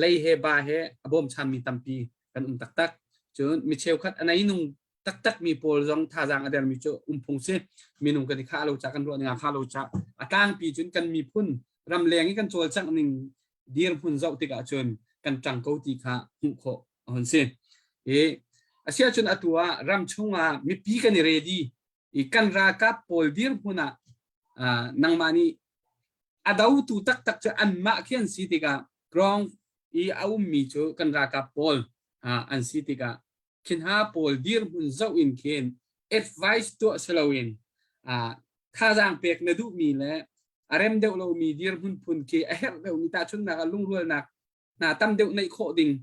lei he ba he a bawmchanmi tampi kan um taktak cun mi cheukhat a nei nung taktak mi pawl zong thazaang a dermi cu um phung si minung kan i khah lo ca kan ruah ning a khah lo ca a tlangpi cun kan miphun ramleng i kan cawlcangh ning dirhmun zoh tikah cun kan ṭang ko ti kha hmuh khawh a hun si i asiahcun atu ah ram chungah mipi kan i ready i kan ralkap pawl dirhmun ah nangmah nih a dotu taktak cu anmah khi an si tikah ground i a ummi cu kan ralkap pawl an si tikah khin ha pawl dirhmun zoh in khin advice tuah si loin thazaang pek na duhmi le a rem deuh lomi dirhmun phun khi a herh deuhmi tahchunhnak ah lungrualnak hna tam deuh neih khawh ding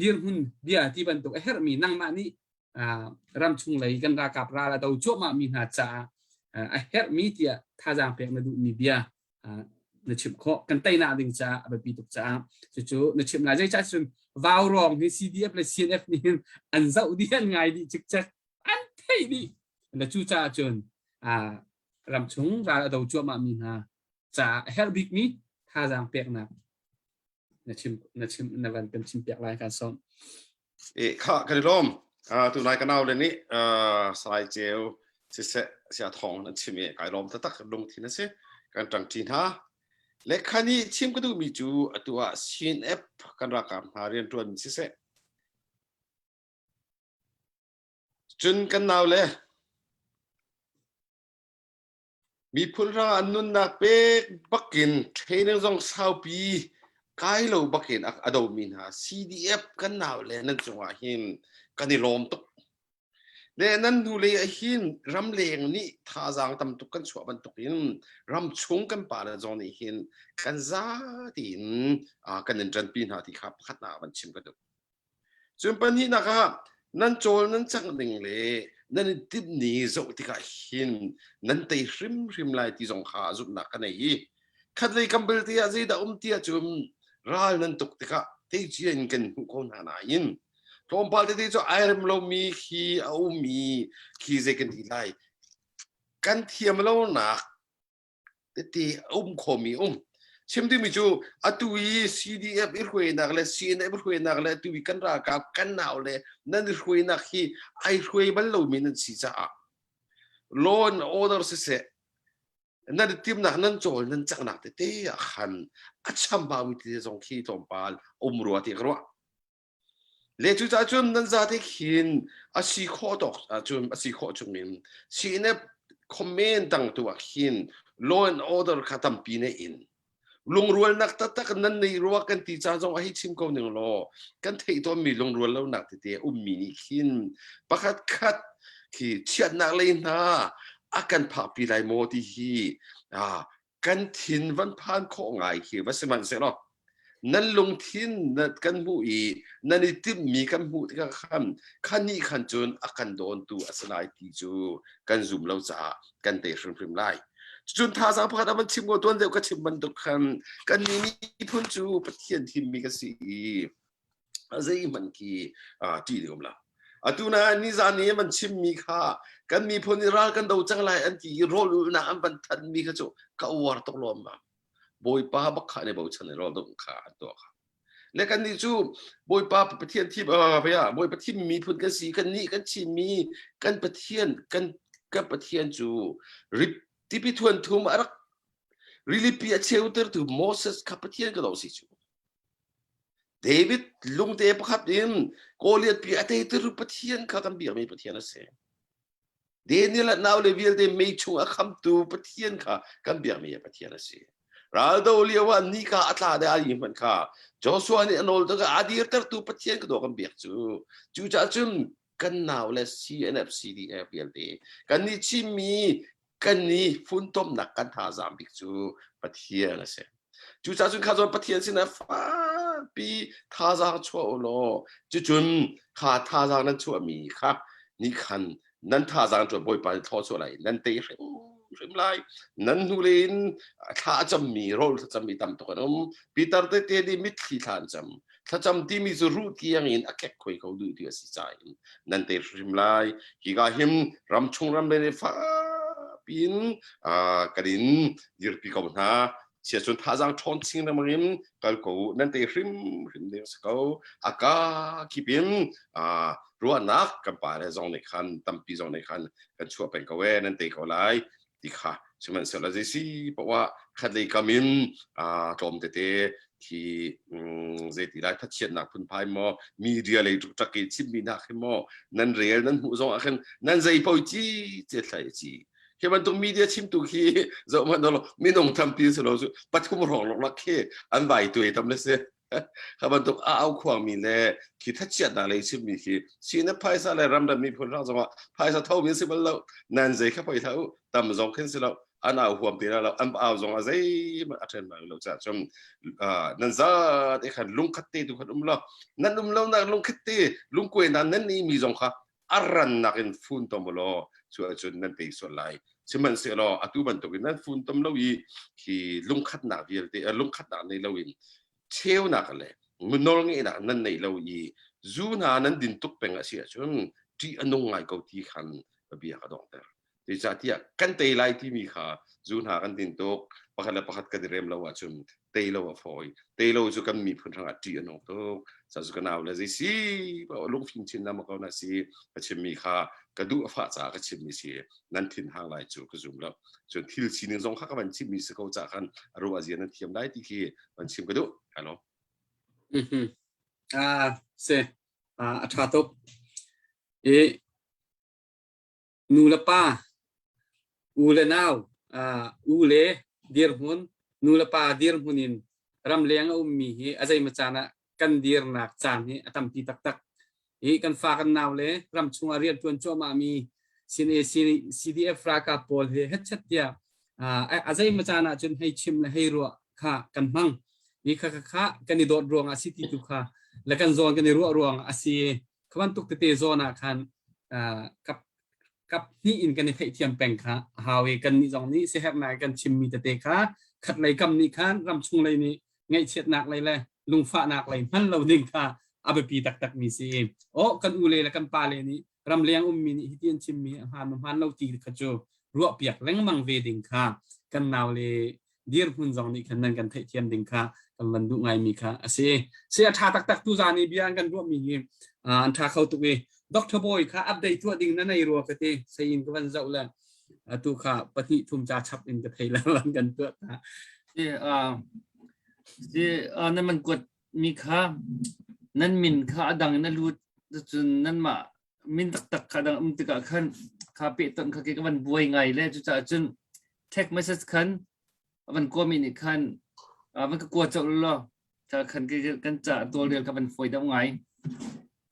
dirhmun bia ti bantuk a herhmi nangmah nih ramchung lei kan ralkap ral a do cuahmah mi hna caah a herhmi tiah thazaang pek na duhmi bia na chimh khawh kan teinak ding caah a biapi tuk caah cucu na chimh lai zeicah cun vau rawng hi CDF le CNF nih hin an zoh dih an ngai dih cikcek an theih dih le cu caah cun ramchung ral a do cuahmah mi hna caah a herh bikmi thazaang peknak na chim na chim na van kan chim piak lai kan sawm e kha kan i lawm tu nai ka nau le nih sai ceu siseh sia thong an chim i kai lawm taktak lungthin a si kan ṭangṭi hna le khani chim ka duhmi cu atu ah CNF kan ralkap hna rianṭuan siseh cun kan nau le Miphun hrangah an nunnak pek bakin training zong saupi kai lo bakin a domi hna CDF kan nau le nan cungah hin kan i lawm tuk. Le nan hnulei ah hin ramleng nih thazaang tam tuk kan chuah bantukin ramchung kan pa le zong nih hin kan za tiin kan in ṭanpi hna ti kha pakhatnak ah van chim ka duh. Cun pahnihnak ah nan cawl nan cangh ding le nan i timh ni zoh tikah hin nan tei hrimhrim lai ti zong kha zumhnak ka nei i khatlei kam belte ah zeidah um ti ahcun ral nan tuk tikah teicia in kan hmuh ko hna nain tlawmpal tete cu ai rem lomi khi a um i khi zei kan ti lai kan thiam lonak tete a um khomi um chim dingmi cu atu i CDF i hruainak le CNF i hruainak le atu i kan ralkap kan nau le nan i hruainak hi ai hruai bal lomi nan si caah law and order siseh nan i timnak nan cawl nan caknak tete ah khan a chambaumi tete zong khi tlawmpal um rua ti ka ruah Le cucaah cun nan zate khin a si khawh tawk ahcun a si khawh chungin CNF comment dang tu ah khin law and order kha tampi ne in lungrualnak taktak nan nei rua kan ti ca zong a hei chim ko ning law kan theih tawnmi lungrual lonak tete a ummi nih khin pakhat khat khi chiatnak lei hna. a kan phakpi lai maw ti hi kan thin van phan khawh ngai khi va sihmanhsehlaw nan lungthin kan hmuh i nan i timhmi kan hmuh tikah khan khan nih khan cun a kan dawntu a si lai ti cu kan zum lo caah kan te hrimhrim lai. Cun thazaang pakhat a van chim ko tuan deuh ka chim bantuk khan kan nih miphun cu Pathian thimmi ka si i zeihmanh khi ṭih ding um lo. Atu na nizan i an chimmi kha kan miphun i ral kan do cang lai an ti i rawl ulhnak an van thanmi kha cu ka uar tuk lawm ma. Bawipa bak kha an i bochan i rawl dongh kha an tuah kha. Le kan nih cu Bawipa Pathian thim Bawipa thimmi miphun kan si kan nih kan chimmi kan Pathian kan kan Pathian cu rip tipi thuan thum a rak rilipi a cheutertu Moses kha Pathian ka do si cu. David lungte pakhat in Goliath pi a teitu Pathian kha kan biakmi Pathian a si. Daniel a nau le vialte mei chung a khamtu Pathian kha kan biakmi Pathian a si. Raldo lio ah nika a tla de a hmanh kha Joshua nih a nawl tikah a dirtertu Pathian ka do kan biak cu. Cucaah cun kan nau le CNF CDF vialte kan nih Chinmi kan i funtomnak kan thazaang bik cu Pathian a si. Cucaah cun kha zawn Pathian sinah fakpi thazaang chuah u law cucun kha thazaang nan chuahmi kha nih khan nan thazaang cu Bawipa nih thaw chuah lai nan tei hrim hrim lai nan hnulei in thla a cammi rawl thlacammi tam tuk an um Peter tete nih mitthli thla an cam thlacam timi cu ruh tiang in a kek khoi ko duh ti a si ca in nan te hrim lai hi ka him ram chung ram le fakpi in kan in dirpi ko hna sia cun thazaang ṭhawn ching lengmang in kal ko nan te hrim hrim ding si ko aka kip in ruahnak kan pa le zong nih khan tampi zong nih khan kan chuah peng ko e nan te ko lai ti kha sihmanhsehlaw zei si poah khatlei kam in tlawm tete khi zeiti lai thachiatnak phunphai maw media lei ṭak i chimmi hna khi maw nan rel nan hmuh zong ah khin nan zei poi ci ce thlai ci khi bantuk media chimtu khi zoh hmanh lo minung tampi si lo cu pathum hrawng lok khi an vai tuai tam le si kha bantuk a au khuangmi le khi thachiatnak lei chimmi khi si na phaisa le ramdang miphun hrang zongah phaisa thomi si bal lo nan zei kha poi hlah u tam zong khin si lo an au huam ti lo an au zong a zeihmanh a ṭhen bal lo caah cun nan zat e khan lungkhat te tu khan um lo nan um lo nak lungkhat te lungkuai na nan ni mi zong kha a rannak in fun tom law cu ahcun nan tei sual lai sihmanhsehlaw atu bantukin nan fun tom lo i khi lungkhatnak vialte lungkhatnak nei lo in cheunak le nawlngeihnak nan nei lo i zu hna nan din tuk peng a si ahcun ṭih a nung ngai ko ti khan bia ka donghter Zeicahtiah kan tei lai timi kha zu hna kan din tuk pakhat le pakhat kan i rem lo ahcun tei lo a fawi. Tei lo cu kan miphun hrangah ṭih a nung tuk. Sa cu ka nau le zei si lungfim chin na ko na si ka chimmi kha ka duh a fah caah ka chimmi si nan thin hang lai cu ka zum lo. Cun thil sining zong kha ka van chimmi si ko cah khan a ruah zia nan thiam lai ti khi van chim ka duh. Hello. Mhm. Ah, si. Ah, a ṭha tuk. I nu le pa, u le nau, u le dirhmun, nu le pa dirhmun in ramleng a ummi hi a zeimaw caan ah kan dirnak caan hi a tampi taktak. Hi kan fa kan nau le ram chungah rian ṭuan cuahmahmi sin CDF ralkap pawl hi hetchet tiah a zeimaw caan ah cun hei chim le hei ruah kha kan hmang. Hi kha kha kha kan i dawt ruangah si ti tu kha le kan zawn kan i ruah ruangah a si. Kha bantuk tete zawn ah khan kap kap hnih in kan i theihthiam peng kha a hau i kannih zong nih siaherhnak kan chimmi tete kha khatlei kam nih khan ramchung lei nih ngaihchiatnak lei le lungfahnak lei hman lo ding kha a biapi taktakmi si i oh kan u le le kan pa le nih ramleng ummi nih hiti an chimmi a hmaan hmaan lo ti kha cu ruahpiak lengmang ve ding kha kan nau le dirhmun zong nih khan nan kan theihthiam ding kha kan van duh ngaimi kha a si. Si a ṭha taktak tu zan i bia an kan ruahmi hi an ṭha kho tuk i Dr. Boy kha update tuah ding na nei rua ka ti sayin ka van zoh le atu kha pahnih thum ca chap in ka thei la kan tuah ta. Si si na man kuat mi kha nan min kha a dang in a lut cun nanmah min taktak kha dang um tikah khan kha pehtonh kha ke ka van buai ngai le cucaah cun text message khan van kuami nih khan van ka kua colh law ca khan ke kan ca tawlrel ka van fawi deuh ngai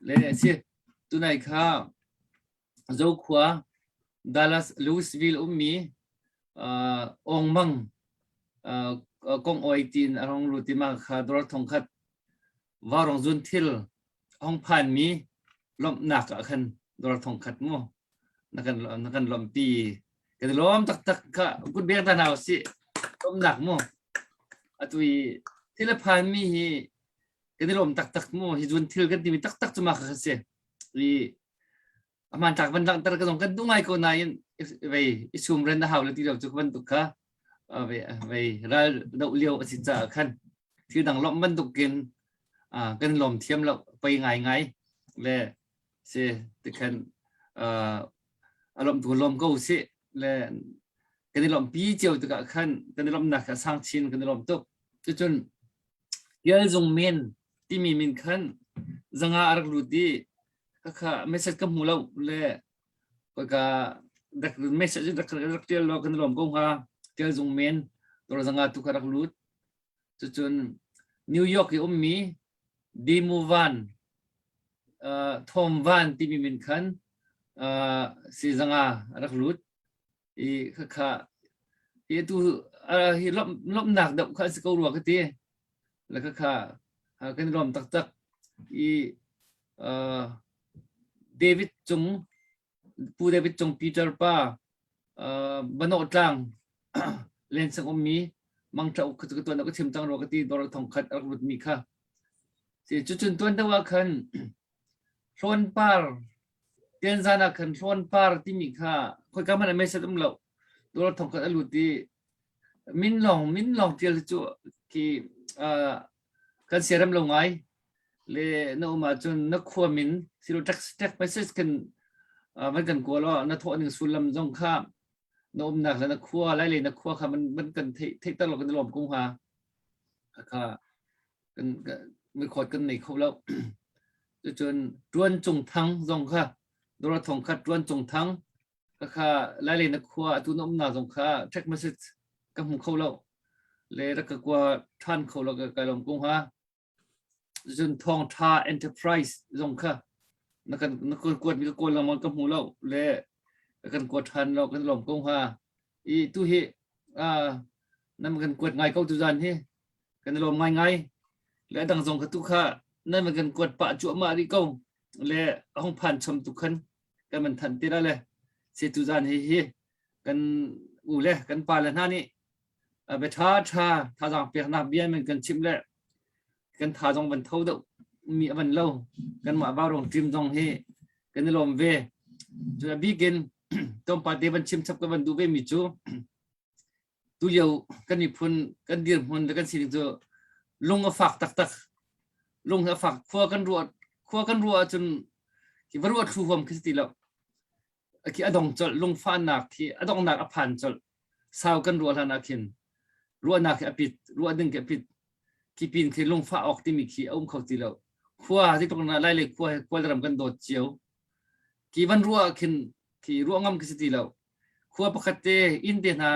le si tunai kha zokhua. Dallas Louisville ummi uh, Ong Mang uh, kong oi tin a rong lut i mah kha dollar 1000 Vaurong zun thil hong phan mi lawmhnak ah khan dollar 1000 mu na kan na kan lawmhpi kan i lawm taktak kha kut beng ta hna usih lawmhnak mu atu i thil a phan mi hi kan i lawm taktak mu hi zun thil kan timi taktak cu mah kha si i a hmantlak van langhter ka zong kan duh ngai ko nain vei i sum ren a hau le ti lo cu bantuk kha vei vei ral doh lio a si caah khan thil dang lawmh bantukin kan lawm thiam lo pei ngai ngai le si tikhan a lawmh tu lawm ko si le kan i lawmhpi cio tikah khan kan i lawmhnak kha sang chin kan i lawm tuk cucun Tial Zung Men timi min khan zanga a rak lut i khakha message ka hmu lo le ka rak message rak rak tial lo kan lawm ko hnga Tial Zung Men dor zanga tu kha rak lut cucun New York i ummi Dimu Van uh, Thom Van timi min khan uh, si zanga rak lut i khakha hi tu hi lawmhnak deuh kha si ko rua ka ti le khakha kan lawm taktak i David cung Pu David cung Peter pa Banawh tlang lensang ummi mangtha uk kha tuan ka chim cang rua ka ti dor thong khat a rak lut mi kha si cucun tuan deuh ah khan hlawn par Tianzan ah khan hlawn par timi kha khoika hmanh ah message um lo. Dollar thong khat a lut i min lawng min lawng tial cu khi uh, kan siarem lo ngai le na um ahcun na khua min silo text text message kan uh, van kan kawl na thawh ning sullam zong kha na umnak le na khua lai le na khua kha man man kan theih theihter lo kan lawm ko hnga kha kan record kan nei kho lo cucun tuan cung thang zong kha dora thong khat tuan cung thang ka kha lai le na khua atu na umna zong kha text message ka hmu kho lo le rak ka kua than kho lo ka kai lom kung ha cun thong tha enterprise zong kha na kan na kuat mi ka kawl lengmang ka hmu lo le kan kuat than lo kan lom kung ha i tu hi nan kan kuat ngai ko tu zan hi kan i lawm ngaingai le a dang zong kha tu kha nan van kan kuat pah cuahmah rih ko le a hung phan chom tu khan kan van thanh ti la le se tu zan hi hi kan u le kan pa le hna nih bia tha tha thazaang peknak bia men kan chim le kan tha zong van tho deuh mi a van lo kan mah vaurong team zong hi kan i lawm ve cu a bikin tlawmpal te van chim chap ka van duh ve mi cu tulio kan miphun kan dirhmun le kan sining cu lung a fak taktak lung a fak khua kan ruah khua kan ruah ahcun khi va ruah thlu huam khi si ti lo khi a dong colh lungfahnak khi a donghnak a phan colh sau kan ruah hlan ah khin ruahnak khi a pit ruah ding khi a pit khi pin khi lungfah awk timi khi a um kho ti lo khua ti tuk na lai le khua he khua le ram kan dawt cio khi van ruah ah khin khi ruah ngam khi si ti lo khua pakhat te inn te hna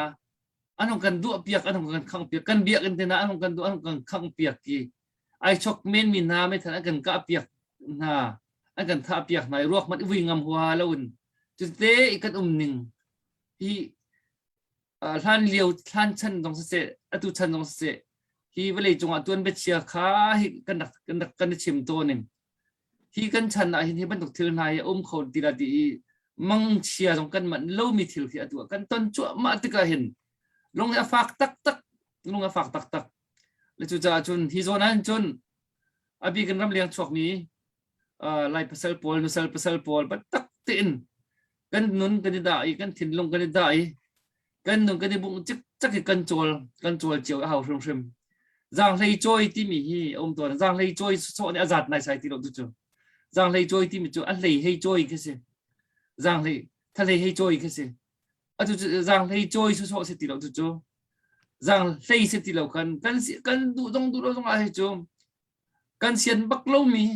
an hung kan duah piak an hung kan khang piak kan biakinn te hna an hung kan duah an hung kan khang piak ki ai chok men mi hna meithal an kan kah piak hna an kan thah piak hna i ruak hmanh i vui ngam hua lo in cute i kan um ning hi hlan lio hlan chan zong siseh atu chan zong siseh hi vawlei cungah tuan biachia kha hi kan rak kan rak kan i chim tawn in Hi kan chan ah hin hi bantuk thil hna hi a um kho ti la ti i mangchia zong kan manh lomi thil khi atu ah kan ton cuahmah tikah hin lung hi a fak taktak lung a fak taktak le cucaah cun hi zawn ah hin cun a bik in ramleng chuakmi uh, lai pasal pawl nusal pasal pawl biatak tein kan nun kan i dah i kan thinlung kan i dah i kan nun kan i bungh cikcek i kan cawl kan cawl cio a hau hrimhrim zaanghlei cawi timi hi a um tawn zaanghlei cawi sawh nih a zat nai sai ti lo tu cu zaanghlei cawi timi cu a hlei hei cawi khi si zaanghlei thalei hei cawi khi si atu cu zaanghlei cawi sawh si ti lo tu cu zaanghlei si ti lo khan kan kan duh zong duh lo zong ah hei cu kan sian bak lomi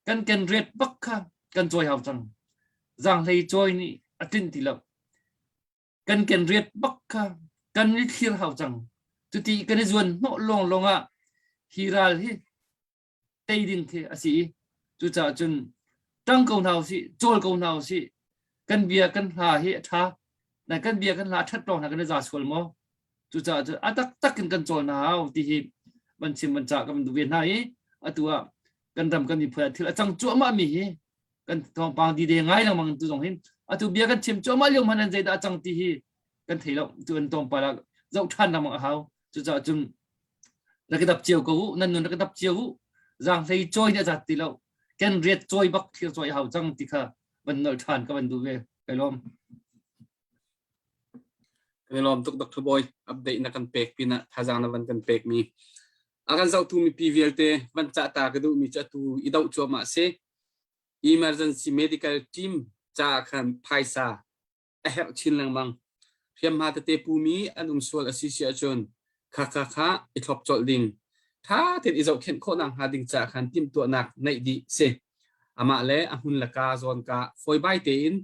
kan ken ret bak kha kan cawi hau cang zaanghlei cawi nih a tlinh ti lo kan ken riat bak kha kan i thlir hau cang cuti kan i zuan hnawh lawng lawng ah hi ral hi tei ding khi a si i cucaah cun ṭang ko hna usih cawl ko hna usih. Kan bia kan hla hi a ṭha. Na kan bia kan hla a ṭhat lawng hna kan i za sual maw? Cucaah cun a taktak in kan cawl hna hau ti hi van chim van cah kan duh ve hna i atu ah kan ram kan miphun ah thil a cang cuahmah mi hi kan thawngpang dide ngai lengmang tu zong hin atu bia kan chim cuahmah lio hmanh an zeidah a cang ti hi kan thei lo tu an tlawmpal ah zoh ṭhan lengmang a hau. Cucaah cun rak i dap cio ko u nan nun rak i dap cio u zaanghlei cawi nih a zat ti lo ken riat cawi bak thir cawi a hau cang ti kha van nolh ṭhan ka van duh ve kai lawm. Kan i lawm tuk Dr. Bawi update na kan pek pinah thazaang na van kan pek mi a kan zohtu mipi vialte van cah ta ka duh mi cu atu i doh cuahmah si emergency medical team caah khan phaisa a herh chin lengmang. Hriamhma tete pumi an um sual a si si ahcun kha kha kha i thlop colh ding. Tha tein i zohkhenh khawhnak hnga ding caah khan timhtuahnak neih dih si. Amah le a hmun le ka zawn ka fawibai tein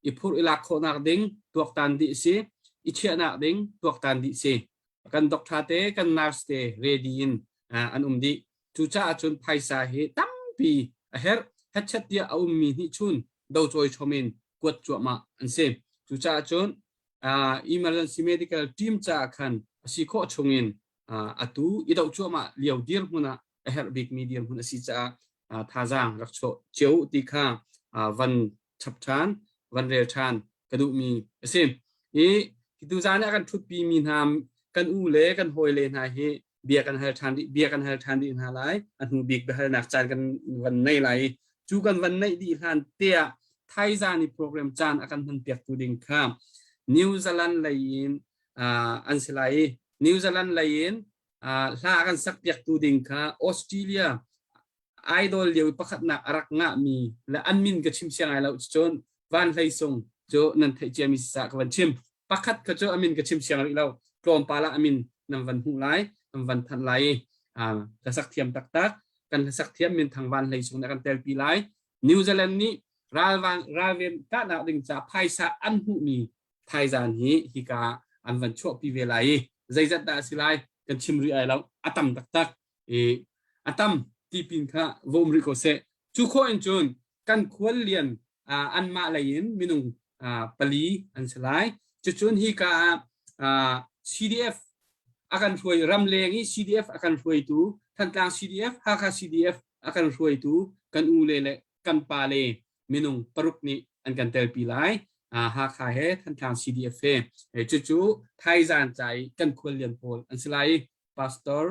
i phurh i lak khawhnak ding tuaktan dih si. I chiahnak ding tuaktan dih si. Kan doctor te kan nurse te ready in an um dih. Cucaah cun phaisa hi tampi a herh. Hetchet tiah a ummi nih chun docawi chom in kuat cuahmah an si. Cucaah cun uh, emergency medical team caah khan a si khawh chungin uh, atu i doh cuahmah lio dirhmun ah a herh bikmi dirhmun a si caah uh, thazaang rak chuah cio ti kha uh, van chap ṭhan van rel ṭhan ka duhmi a si. I tuzaan ah kan ṭhutpi mi hna kan u le kan hawi le hna hi bia kan hal ṭhan bia kan hal ṭhan dih hna lai a hnu bik biahalnak caan kan van nei lai cu kan van neih dih hlan te ah thaizan i program caan a kan hman piaktu ding kha New Zealand lei in an si lai i New Zealand lei in hla a kan sak piaktu ding kha Australia idol lio i pakhatnak a rak ngahmi le an min ka chim siang ai lo cun Van Hlei Sung cu nan theih ciami sisah ka van chim pakhat kha cu a min ka chim siang rih lo tlawmpal ah a min nan van hmuh lai nan van thanh lai i hlasak thiam taktak kan hlasak thiam min thang Van Hlei Sung nih a kan telpi lai New Zealand nih ralvan ralven kahnak ding ca phaisa an hmuhmi thaizan hi hika an van chuahpi ve lai i zeizat dah a si lai kan chim rih ai lo a tam taktak i a tam ti pin kha va um rih ko seh cu khawh in cun kan khual lian anmah lei in minung pali an si lai cucun hika ah CDF a kan hruai ramleng i CDF a kan hruaitu Thantlang CDF Hakha CDF a kan hruaitu kan u le le kan pa le minung paruk nih an kan telpi lai Hakha he Thantlang CDF he cucu thaizan ca i kan khual lian pawl an si lai pastor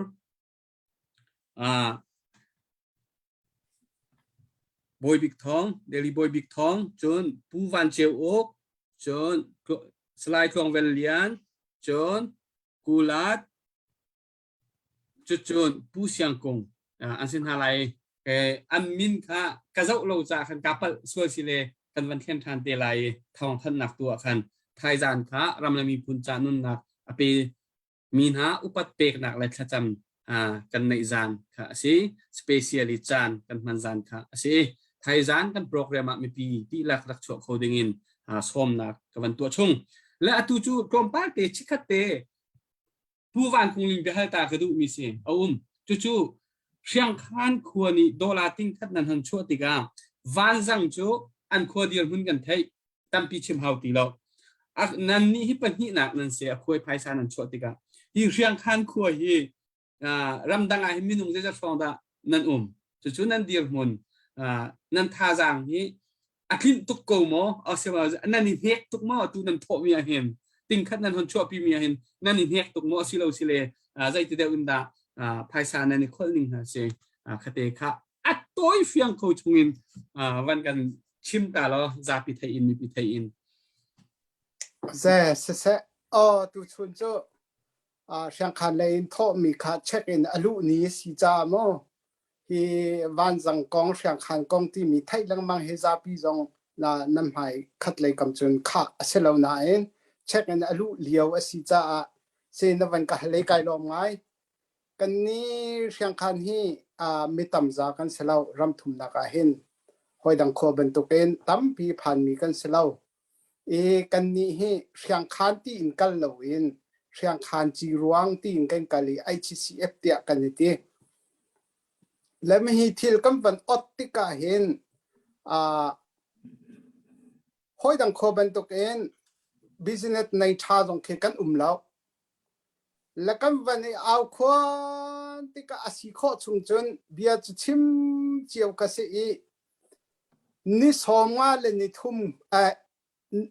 Bawi Bik Thawng, Delhi Bawi Bik Thawng, cun Pu Van Ceu Uk, cun Salai Tluang Vel Lian, cun Kulat, cucun Pu Siang Kung an si hna lai. An min kha ka zoh lo caah khan kaa palh sual si le kan van thlen ṭhan te lai i thawngthanhnak tu ah khan thaizan kha ram le miphun ca nunnak a pe mi hna upat peknak le thlacam kan neih zan kha a si. Specially caan kan hman zan kha a si. Thaizan kan program ah mipi dihlak rak chuah kho ding in sawmnak ka van tuah chung. Le atu cu tlawmpal te chikhat te Pu Van Kung Ling biahal ta ka duhmi si a um. Cucu Hriangkhan khua nih dollar ting khat nan hon chuah tikah Vanzang cu an khua dirhmun kan theih tampi chim hau ti lo. Nan nih hi pahnihnak nan si a khuai phaisa nan chuah tikah hi Hriangkhan khua hi ramdang ah hin minung zeizat hrawng dah nan um cucu nan dirhmun nan thazaang hi a tlinh tuk ko maw asiloah nan i hnek tuk maw tu nan thawhmi ah hin tingkhat nan hon chuahpi mi ah hin nan i hnek tuk maw asilo sile zeiti deuh in dah phaisa nan i kholh ning hna si khate kha a tawi fiang kho chungin van kan chim ta law zapi thei in mipi thei in Ze siseh aw tu chun cu Hriangkhan lei in thawhmi kha check in a luh ni a si caah maw hi vanzang kong Hriangkhan kong timi theih lengmang hi zapi zong na nan hmai khat lei kam cun khah a si lo nain check in a luh lio a si caah si na van ka hal kai lawm ngai. Kan ni Hriangkhan hi mi tamza kan si lo ram thumnak ah hin hawidang khua bantukin tampi phanmi kan si lo. I kannih hi hriangkhan tiin kal loin hriangkhan ciruang tiin kan kal i HCF tiah kan i ti. Le hi thil kan van ot tikah hin uh, Hawi dang khua bantukin business nei ṭha zong khi kan um lo. Le kan van i au khuan tikah a si khawh chung cun bia cu chim cio ka si i ni 50 le ni thum eh,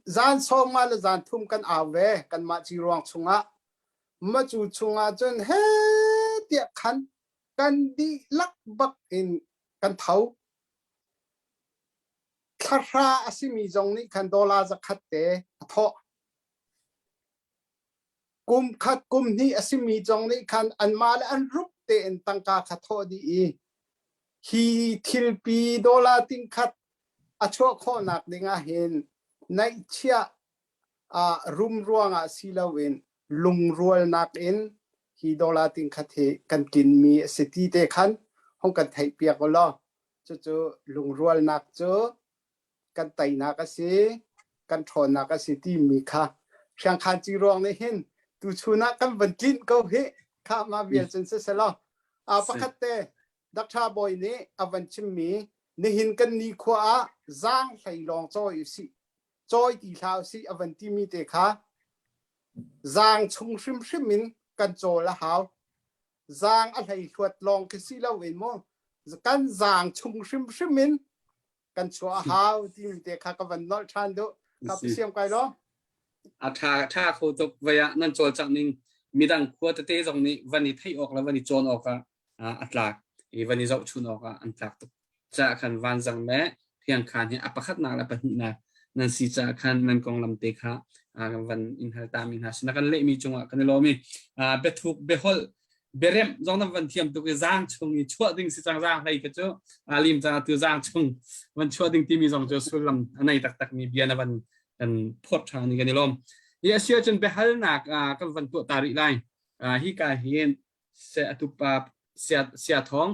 zan 50 le zan thum kan au ve kanmah ciruang chungah. Ma cu chungah cun he tiah khan kan dihlak bak in kan tho. Thlahra a simi zong nih khan dollar zakhat te a thawh. Kum khat kum hnih a simi zong nih khan anmah le an rup tein tangka kha thawh dih i hi thilpi dollar tingkhat a chuah khawhnak ding ah hin naihchiah ah rum ruangah si loin lungrualnak in hi dollar tingkhat hi kan tlinmi a si ti te khan hong kan theihpiak u law cucu lungrualnak cu kan teinak a si kan ṭhawnnak a si timi kha Hriangkhan ci ruang nih hin tuchun ah kan van tlinh ko hi kha ma vial cun siselaw a pakhat te Dr. Bawi nih a van chimmi nihin kan ni khua ah zaang hlei lawng cawi usih cawi ti hlah usih a van timi te kha zaang chung hrimhrim in kan cawl a hau zaang a hlei hluat lawng khi si lo in mu kan zaang chung hrimhrim in kan chuah a hau timi te kha ka van nolh ṭhan duh ka siam kai lo a ṭha ṭha kho tuk vai ah nan cawlcangh ning midang khua tete zong nih van i theih awk le van i cawn awk ah a tlak i van i zohchun awk ah an tlak tuk caah khan vanzang le Hriangkhan hi a pakhatnak le pahnihnak nan si caah khan nan konglam te kha van in hal ta mi hna si na kan lehmi cungah kan i lawm i biathuk biaholh biaremh zong nan van thiam tuk i zaang chung i chuah ding si cang zaang hlei ka cu lim cang tu zaang chung van chuah ding timi zong cu sullam a nei taktak mi bia na van kan phawt ṭhan i kan i lawm hi a si ahcun biahalnak kan van tuah ta rih lai hi ka hin se atu pa sia sia thawng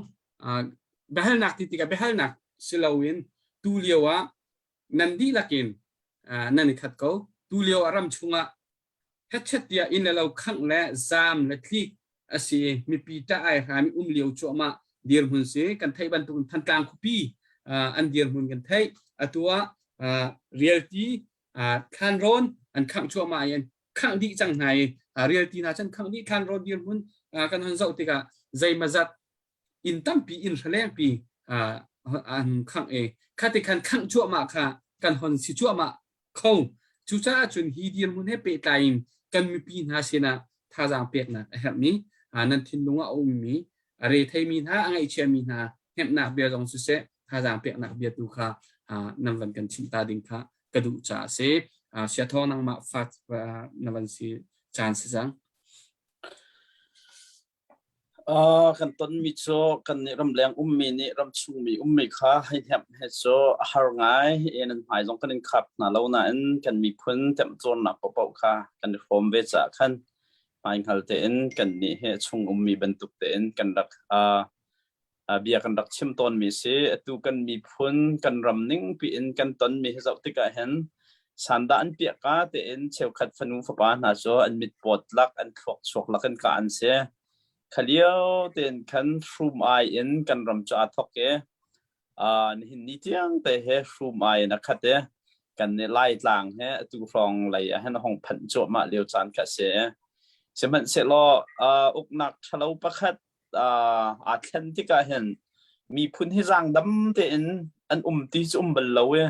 biahalnak ti tikah biahalnak si loin tu lio ah nan dihlak in nan i khat ko tu lio ah ram chungah hetchet tiah inn le lo khangh le zaam le tlik a si mipi ṭah ai hram i um lio cuahmah dirhmun si kan theih bantuk in Thantlang khuapi an dirhmun kan theih atu ah rialti thlanrawn an khangh cuahmah i an khangh dih cang hna i rialti hna cun khangh dih thlanrawn dirhmun kan hon zoh tikah zeimazat inn tampi inn hralengpi an khangh i khati khan khangh cuahmah kha kan hon si cuahmah kho. Cucaah cun hi dirhmun he pehtlai in kan mipi hna sinah thazaang peknak a herhmi, nan thinlung ah a ummi, a retheimi hna, a ngaihchiami hna hnemhnak bia zong siseh, thazaang peknak bia tu kha nan van kan chimh ta ding kha ka duh caah a si. Siathawng nangmah fat na van si caan si cang. Kan tonmi cu kannih ramleng ummi nih ramchungmi ummi kha hei hnemh he cu a har ngai. Nan hmai zong kan in khap hna lo nain kan miphun temhcawnnak paohpaoh kha kan i hrawm ve caah khan hmaihngal tein kannih hi a chung ummi bantuk tein kan rak bia kan rak chim tawnmi si. Atu kan miphun kan ram ningpi in kan tonmi hi zoh tikah hin sandah an piah ka tein cheukhat fanu fapa hna cu an mit pawt lak an thluak chuak lak in kah an si. Kha lio tein khan hrum ai in kan ram cu aa thawk i nihin ni tiang te he hrum ai in a khat i kan nih Laitlang he atu hrawng lei ah hin a hong phanh cuahmah lio caan kha a si. Sihmanhsehlaw uknak ṭhalo pakhat aa thlen tikah hin miphun hi zaangdam tein an um ti cu um bal lo i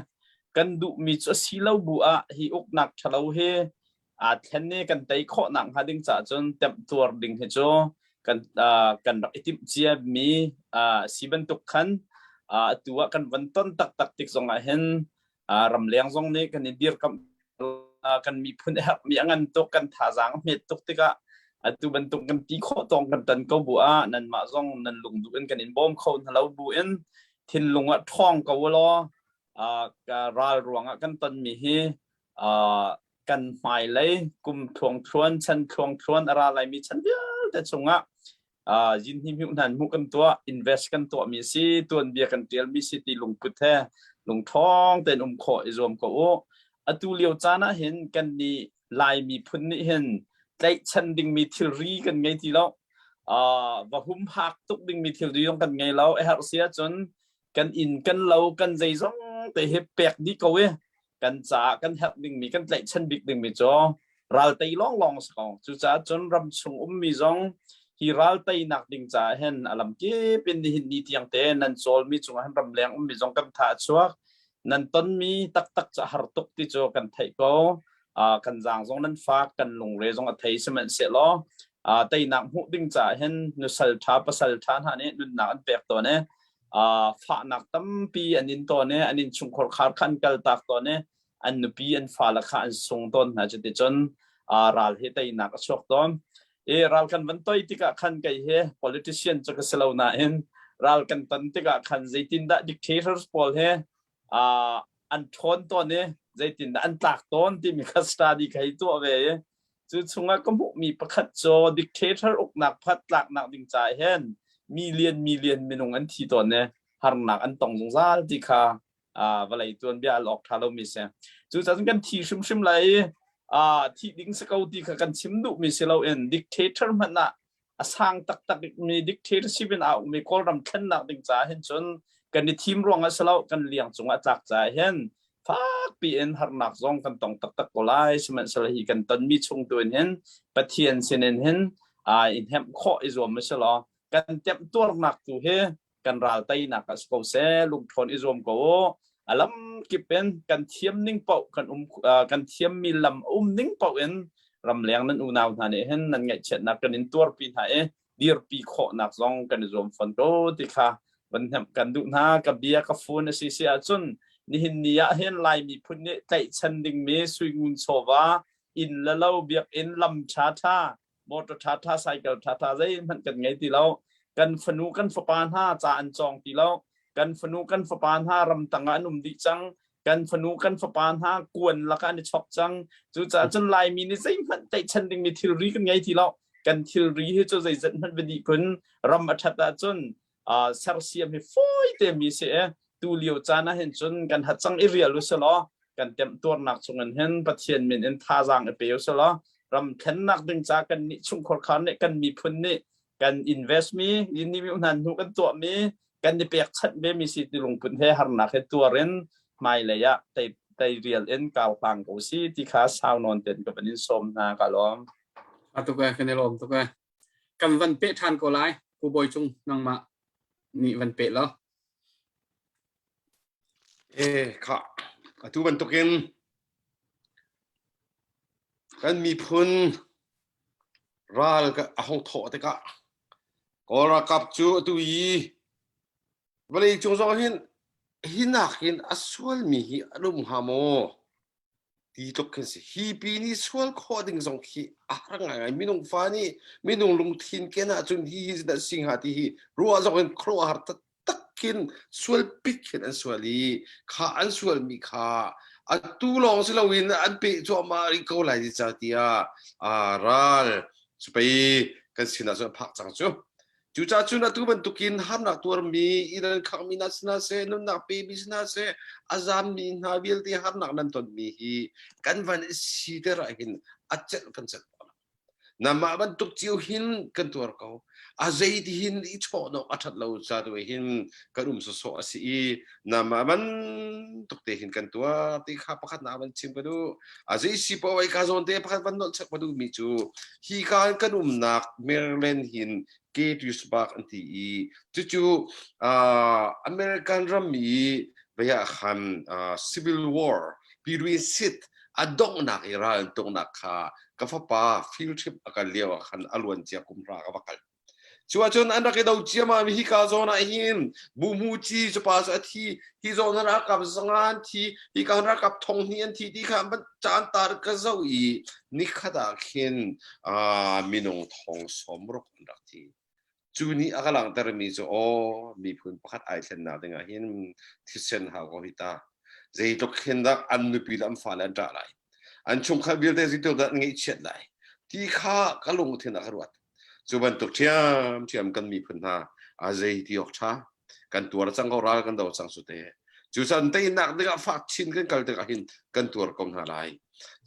kan duhmi cu a si lo bu ah hi uknak ṭhalo hi aa thlen i kan tei khawh nak hnga ding caah cun temtuar ding hi cu kan kan rak i timh cia mi si bantuk khan atu ah kan van ton taktak tik zong ah hin ramleng zong nih kan i dirkamh kan miphun a herhmi a ngan tuk kan thazaang a hmet tuk tikah atu bantuk kan ti khawh tawng kan tan ko bu ah nanmah zong nan lungduh in kan in bawm kho hna lo bu in thinlung ah ṭhawng ko law ral ruangah kan tonmi hi kan hmailei kum thluangthluan chan thluangthluan a ra laimi chan vialte chungah yin hi hmuh hnan hmuh kan tuah invest kan tuah mi si tuanbia kan tial mi si ti lungput he lungṭhawng tein um khawh i zuam ko u atu lio caan ah hin kan nih Lai miphun nih hin tlaihchan dingmi thilri kan ngei ti lo va humhak tuk dingmi thilri zong kan ngei lo a herh si ahcun kan inn kan lo kan zeizong te hi pek dih ko i. Kan caah kan herh dingmi kan tlaihchan bik dingmi cu ral tei lawnglawng a si ko. Cucaah cun ram chung ummi zong hi ral teinak ding caah hin a lam kip in nihin ni tiang te nan cawlmi cungah hin ramleng ummi zong kan tha a chuak. Nan tonmi taktak cu a har tuk ti cu kan theih ko. Uh, kan zaang zong nan fak, kan lungre zong a thei sihmanhsehlaw uh, teinak hmuh ding caah hin nusal ṭha pasal ṭha hna nih nunnak an pek tawn i uh, fahnak tampi an in tawn i an innchungkhar khar kha an kaltak tawn i an nupi an fale kha an sung tawn hna cuticun uh, ral hi teinak a chuak tawn i ral kan van toi tikah khan kei hi politician cu ka si lo nain ral kan ton tikah khan zeitindah dictators pawl he uh, an ṭhawn tawn i zeitindah an tlak tawn timi kha study kha hi tuah ve i Cu chungah ka hmuhmi pakhat cu dictator uknak phat tlaknak ding caah hin million million minung an thi tawn i harnak an tong zungzal ti kha vawlei tuanbia al awk ṭha lomi si. Cucaah cun kan thi hrimhrim lai i thih ding si ko ti kha kan chim duhmi si loin dictator hmanh ah a sang taktak mi dictatorship in aa ukmi Kawlram thlennak ding caah hin cun kan i thim ruangah si lo kan liang cungah tlak caah hin fakpi in harnak zong kan tong taktak ko lai sihmanhsehlaw hi kan tonmi chung tu in hin Pathian sinin hin aa i hnemh khawh i zuam si law kan temtuarnak tu hi kan ral teinak ah si ko seh lungṭhawn i zuam ko u a lam kip in kan thiam ning paoh kan um kan thiammi lam um ning paoh in ramleng nan unau hna nih hin nan ngaihchiatnak kan in tuarpi hna i dirpi khawhnak zong kan i zuam fawn ko ti kha van hnemh kan duh hna ka bia ka fun a si si ahcun nihin ni ah hin Lai miphun nih tlaihchan dingmi suingun chawva inn le lo biakinn lam ṭha ṭha motor ṭha ṭha cycle ṭha ṭha zeihmanh kan ngei ti lo kan fanu kan fapa hna ca an cawng ti lo kan fanu kan fapa hna ramtang ah an um dih cang kan fanu kan fapa hna kuan lakah an i chok cang cucaah cun laimi nih zeihmanh tlaihchan dingmi thilri kan ngei ti lo kan thilri hi cu zeizat hmanh va dih kun ram a ṭhat ahcun uh, sersiam hi fawi te mi si e tu lio caan ah hin cun kan hacang i rial u law kan temtuarnak chungin hin Pathian min in thazaang i pe u law ram thlennak ding ca kan nih chungkhar khar nih kan miphun nih kan invest mi ni mi hnan hnu kan tuah mi kan i pek chanh ve mi si ti lungput he harnak he tuar in hmailei ah tei tei rial in kau hlang ko si ti kha sau nawn ten ka van in sawm hna ka lawm. Atu ka kan i lawm tuk e. Kan van peh ṭhan ko lai. Pu Bawi Cung nangmah nih van peh law. Eh kha atu bantukin kan miphun ral a hong thawh tikah Kawl ralkap cu atu i vawlei cung zong hin hi nakin a sualmi hi an um hnga maw? Ti tluk khin si. Hi pi nih sual khawh ding zong khi a har ngaingai. Minung fa nih minung lungthin ken ahcun hi hi dah si hnga ti hi ruah zong in khuaruah har taktak khin sual pit khin an sual i kha an sualmi kha atu lawng si loin an peh cuahmah rih ko lai ti ca tiah ral cu pei kan sinah cun a phak cang cu. Cucaah cun atu bantukin harnak tuarmi, inn an khangmi hna si hna seh, nunnak pemi si hna seh, a zammi hna vialte harnak nan tonmi hi kan van i siter ah hin a celh kan celh ko. Namah bantuk cio hin kan tuar ko. A zei ti hin i chawhnawk a ṭhat lo ca tu hin kan um sawsawh a si i namah bantuk te hin kan tuar ti kha pakhat na van chim ka duh. A zei si paoh ai ka zawn te pakhat van nolh chek ka duhmi cu hi ka kan umnak Maryland hin Gettysburg an ti i cucu uh, American ram i vaya khan uh, Civil War Pirin Sit a donghnak i ral an tuknak kha ka fapa field trip a kal lio ah khan a luan cia kum ra ka va kal Cu ahcun an rak i do ciammam i hika zawn ah hin buhmuci cupa cu a thi, hi zawn ah ralkap zanga an thi, hika ralkap thong hnih an thi ti kha an van caan tar ka zoh i nikhat ah khin uh, minung thong sawmruk an rak thi. Cu nih a ka langhtermi cu aw miphun pakhat ai thlennak ding ah hin thisen hau ko hi ta. Zeitluk khin dah an nupi le an fale an ṭah lai. An chungkhar vialte zeitluk dah an ngaihchiat lai. Ti kha ka lungthin ah ka ruat. Cu bantuk ṭhiamṭhiam kan miphun hna a zei ti awk ṭha kan tuar cang ko ral kan do cang su te. Cucaah teinak dingah fak chin kan kal tikah hin kan tuar ko hna lai.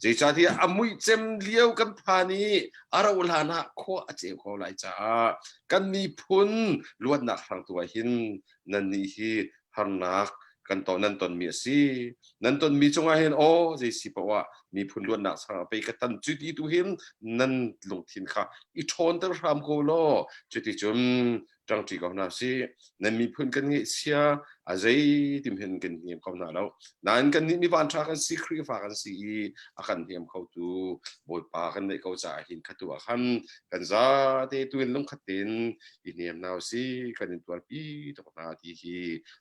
Zeicahtiah a muihcem lio kan phan i a rauh hlan ah khua a ceu ko lai caah kan miphun luatnak hrangtu ah hin nannih hi harnak. kan to nan tonmi a si. Nan tonmi cungah hin aw zei si poah miphun luatnak sang pei ka tan cu ti tu hin nan lungthin kha i ṭhawnter hram ko law cuti cun ṭangṭi ko hna si. Nan miphun kan ngeihchia a zei tim hin kan hniam kho hna lo. Nain kan nih mi vanṭha kan si Khrihfa kan si i a kan hniam khotu Bawipa kan neih ko caah hin khatu ah khan kan zate tu in lungkhat tein i hniam hna si kan in tuarpi tuk hna ti hi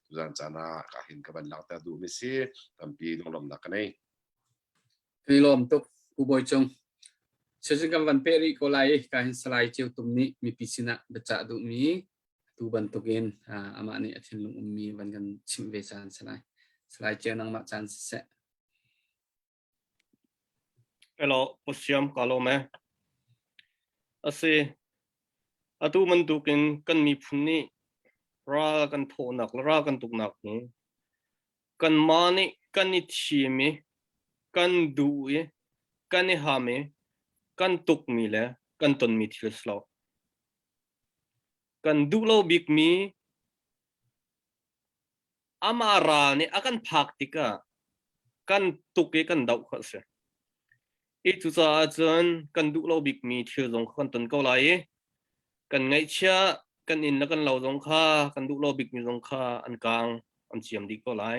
tuzan caan ah ka hin ka van langhter duhmi si tampi lunglawmhnak ka nei. Kan i lawm tuk Pu Bawi Cung. Cucun kan van peh rih ko lai i ka hin Salai Ceu Tum nih mipi sinah biacah duhmi tu bantukin amah nih a thinlung ummi van kan chimh ve caan si lai. Salai Ceu nangmah caan siseh. Hello, Pu Siam ka lawm e. Asi, atu bantukin kan miphun nih ral kan thawhnak le ral kan tuknak hi kanmah nih kan i thim i kan duh i kan i ham i kan tukmi le kan tonmi thil a si lo. Kan duh lo bikmi amah ral nih a kan phak tikah kan tuk i kan doh kha a si. I cucaah cun kan duh lo bikmi thil zong kha kan ton ko lai i kan ngaihchia kan inn le kan lo zong kha kan duh lo bikmi zong kha an kaang an ciam dih ko lai.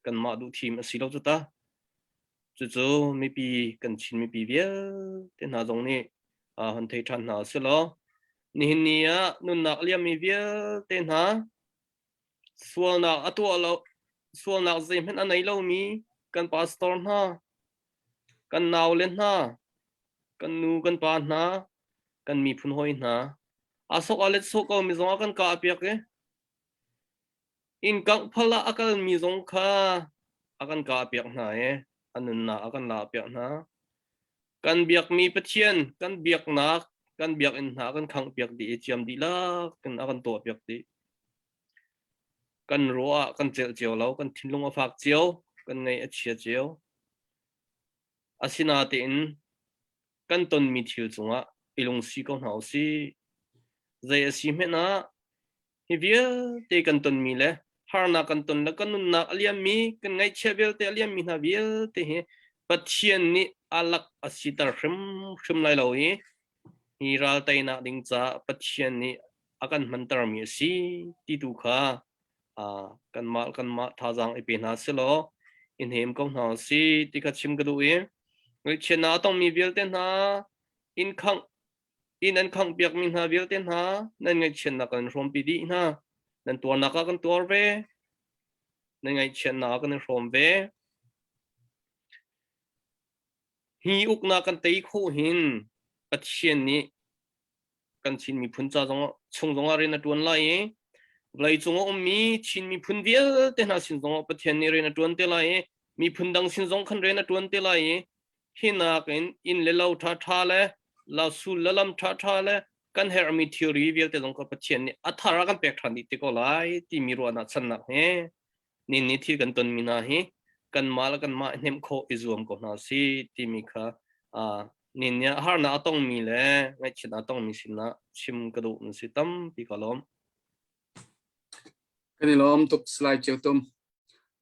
Kanmah duh thim a si lo cu ta. Cucu mipi kan Chin mipi vialte hna zong nih uh, hon thei ṭhan hna si law nihin ni ah nunnak liammi vialte hna Sualnak a tuah lo, sualnak zeihmanh a nei lomi kan pastor hna, kan naule hna, kan nu kan pa hna, kan miphun hawi hna, aa sok aa let sawh ko mi zong a kan kah piak i inn kangh phal ah a kalmi zong kha a kan kah piak hna i a nunnak a kan lak piak hna. Kan biakmi Pathian, kan biaknak, kan biakinn hna a kan khangh piak dih i ciam dihlak in a kan tuah piak dih. Kan ruah ah kan celh cio lo, kan thinlung a fak cio, kan ngaih a chia cio. Asinain kan tonmi thil cungah i lungsi ko hna usih. Zei a si hmanh ah hi vialte kan tonmi le harnak kan ton le kan nunnak a liammi, kan ngaihchiah vialte a liammi hna vialte hi Pathian nih a lak a siter hrimhrim lai lo i hi ral teinak ding caah Pathian nih a kan hmantermi a si ti tu kha kanmah kanmah thazaang i pe hna silaw i hnem ko hna si ti kha chim ka duh i ngaihchiatnak a tongmi vialte hna inn khangh inn an khangh piakmi hna vialte hna nan ngaihchiatnak kan hrawmpi dih hna nan tuarnak ah kan tuar ve nan ngaihchiatnak ah kan i hrawm ve hi uknak kan tei khawh hin Pathian nih kan Chin miphun ca zong chung zongah rian a ṭuan lai i vawleicung a ummi Chin miphun vialte hna sin zongah Pathian nih rian a ṭuan te lai i miphun dang sin zong khan rian a ṭuan te lai i hi nakin inn le lo ṭhaṭha le sul le lam ṭhaṭha le kan herhmi thilri vialte zong kha Pathian nih a thar ah kan pek ṭhan dih te ko lai timi ruahnak channak he nin ni thil kan tonmi hna hi kanmah le kanmah hnemh khawh i zuam ko hna si timi kha nin ni harnak a tongmi le ngaihchiatnak a tongmi sinah chim ka duh na si tampi ka lawm. Kan i lawm tuk Salai Ceu Tum.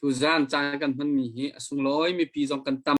Tuzaan caan kan hmanmi hi a sunglawi mipi zong kan tam.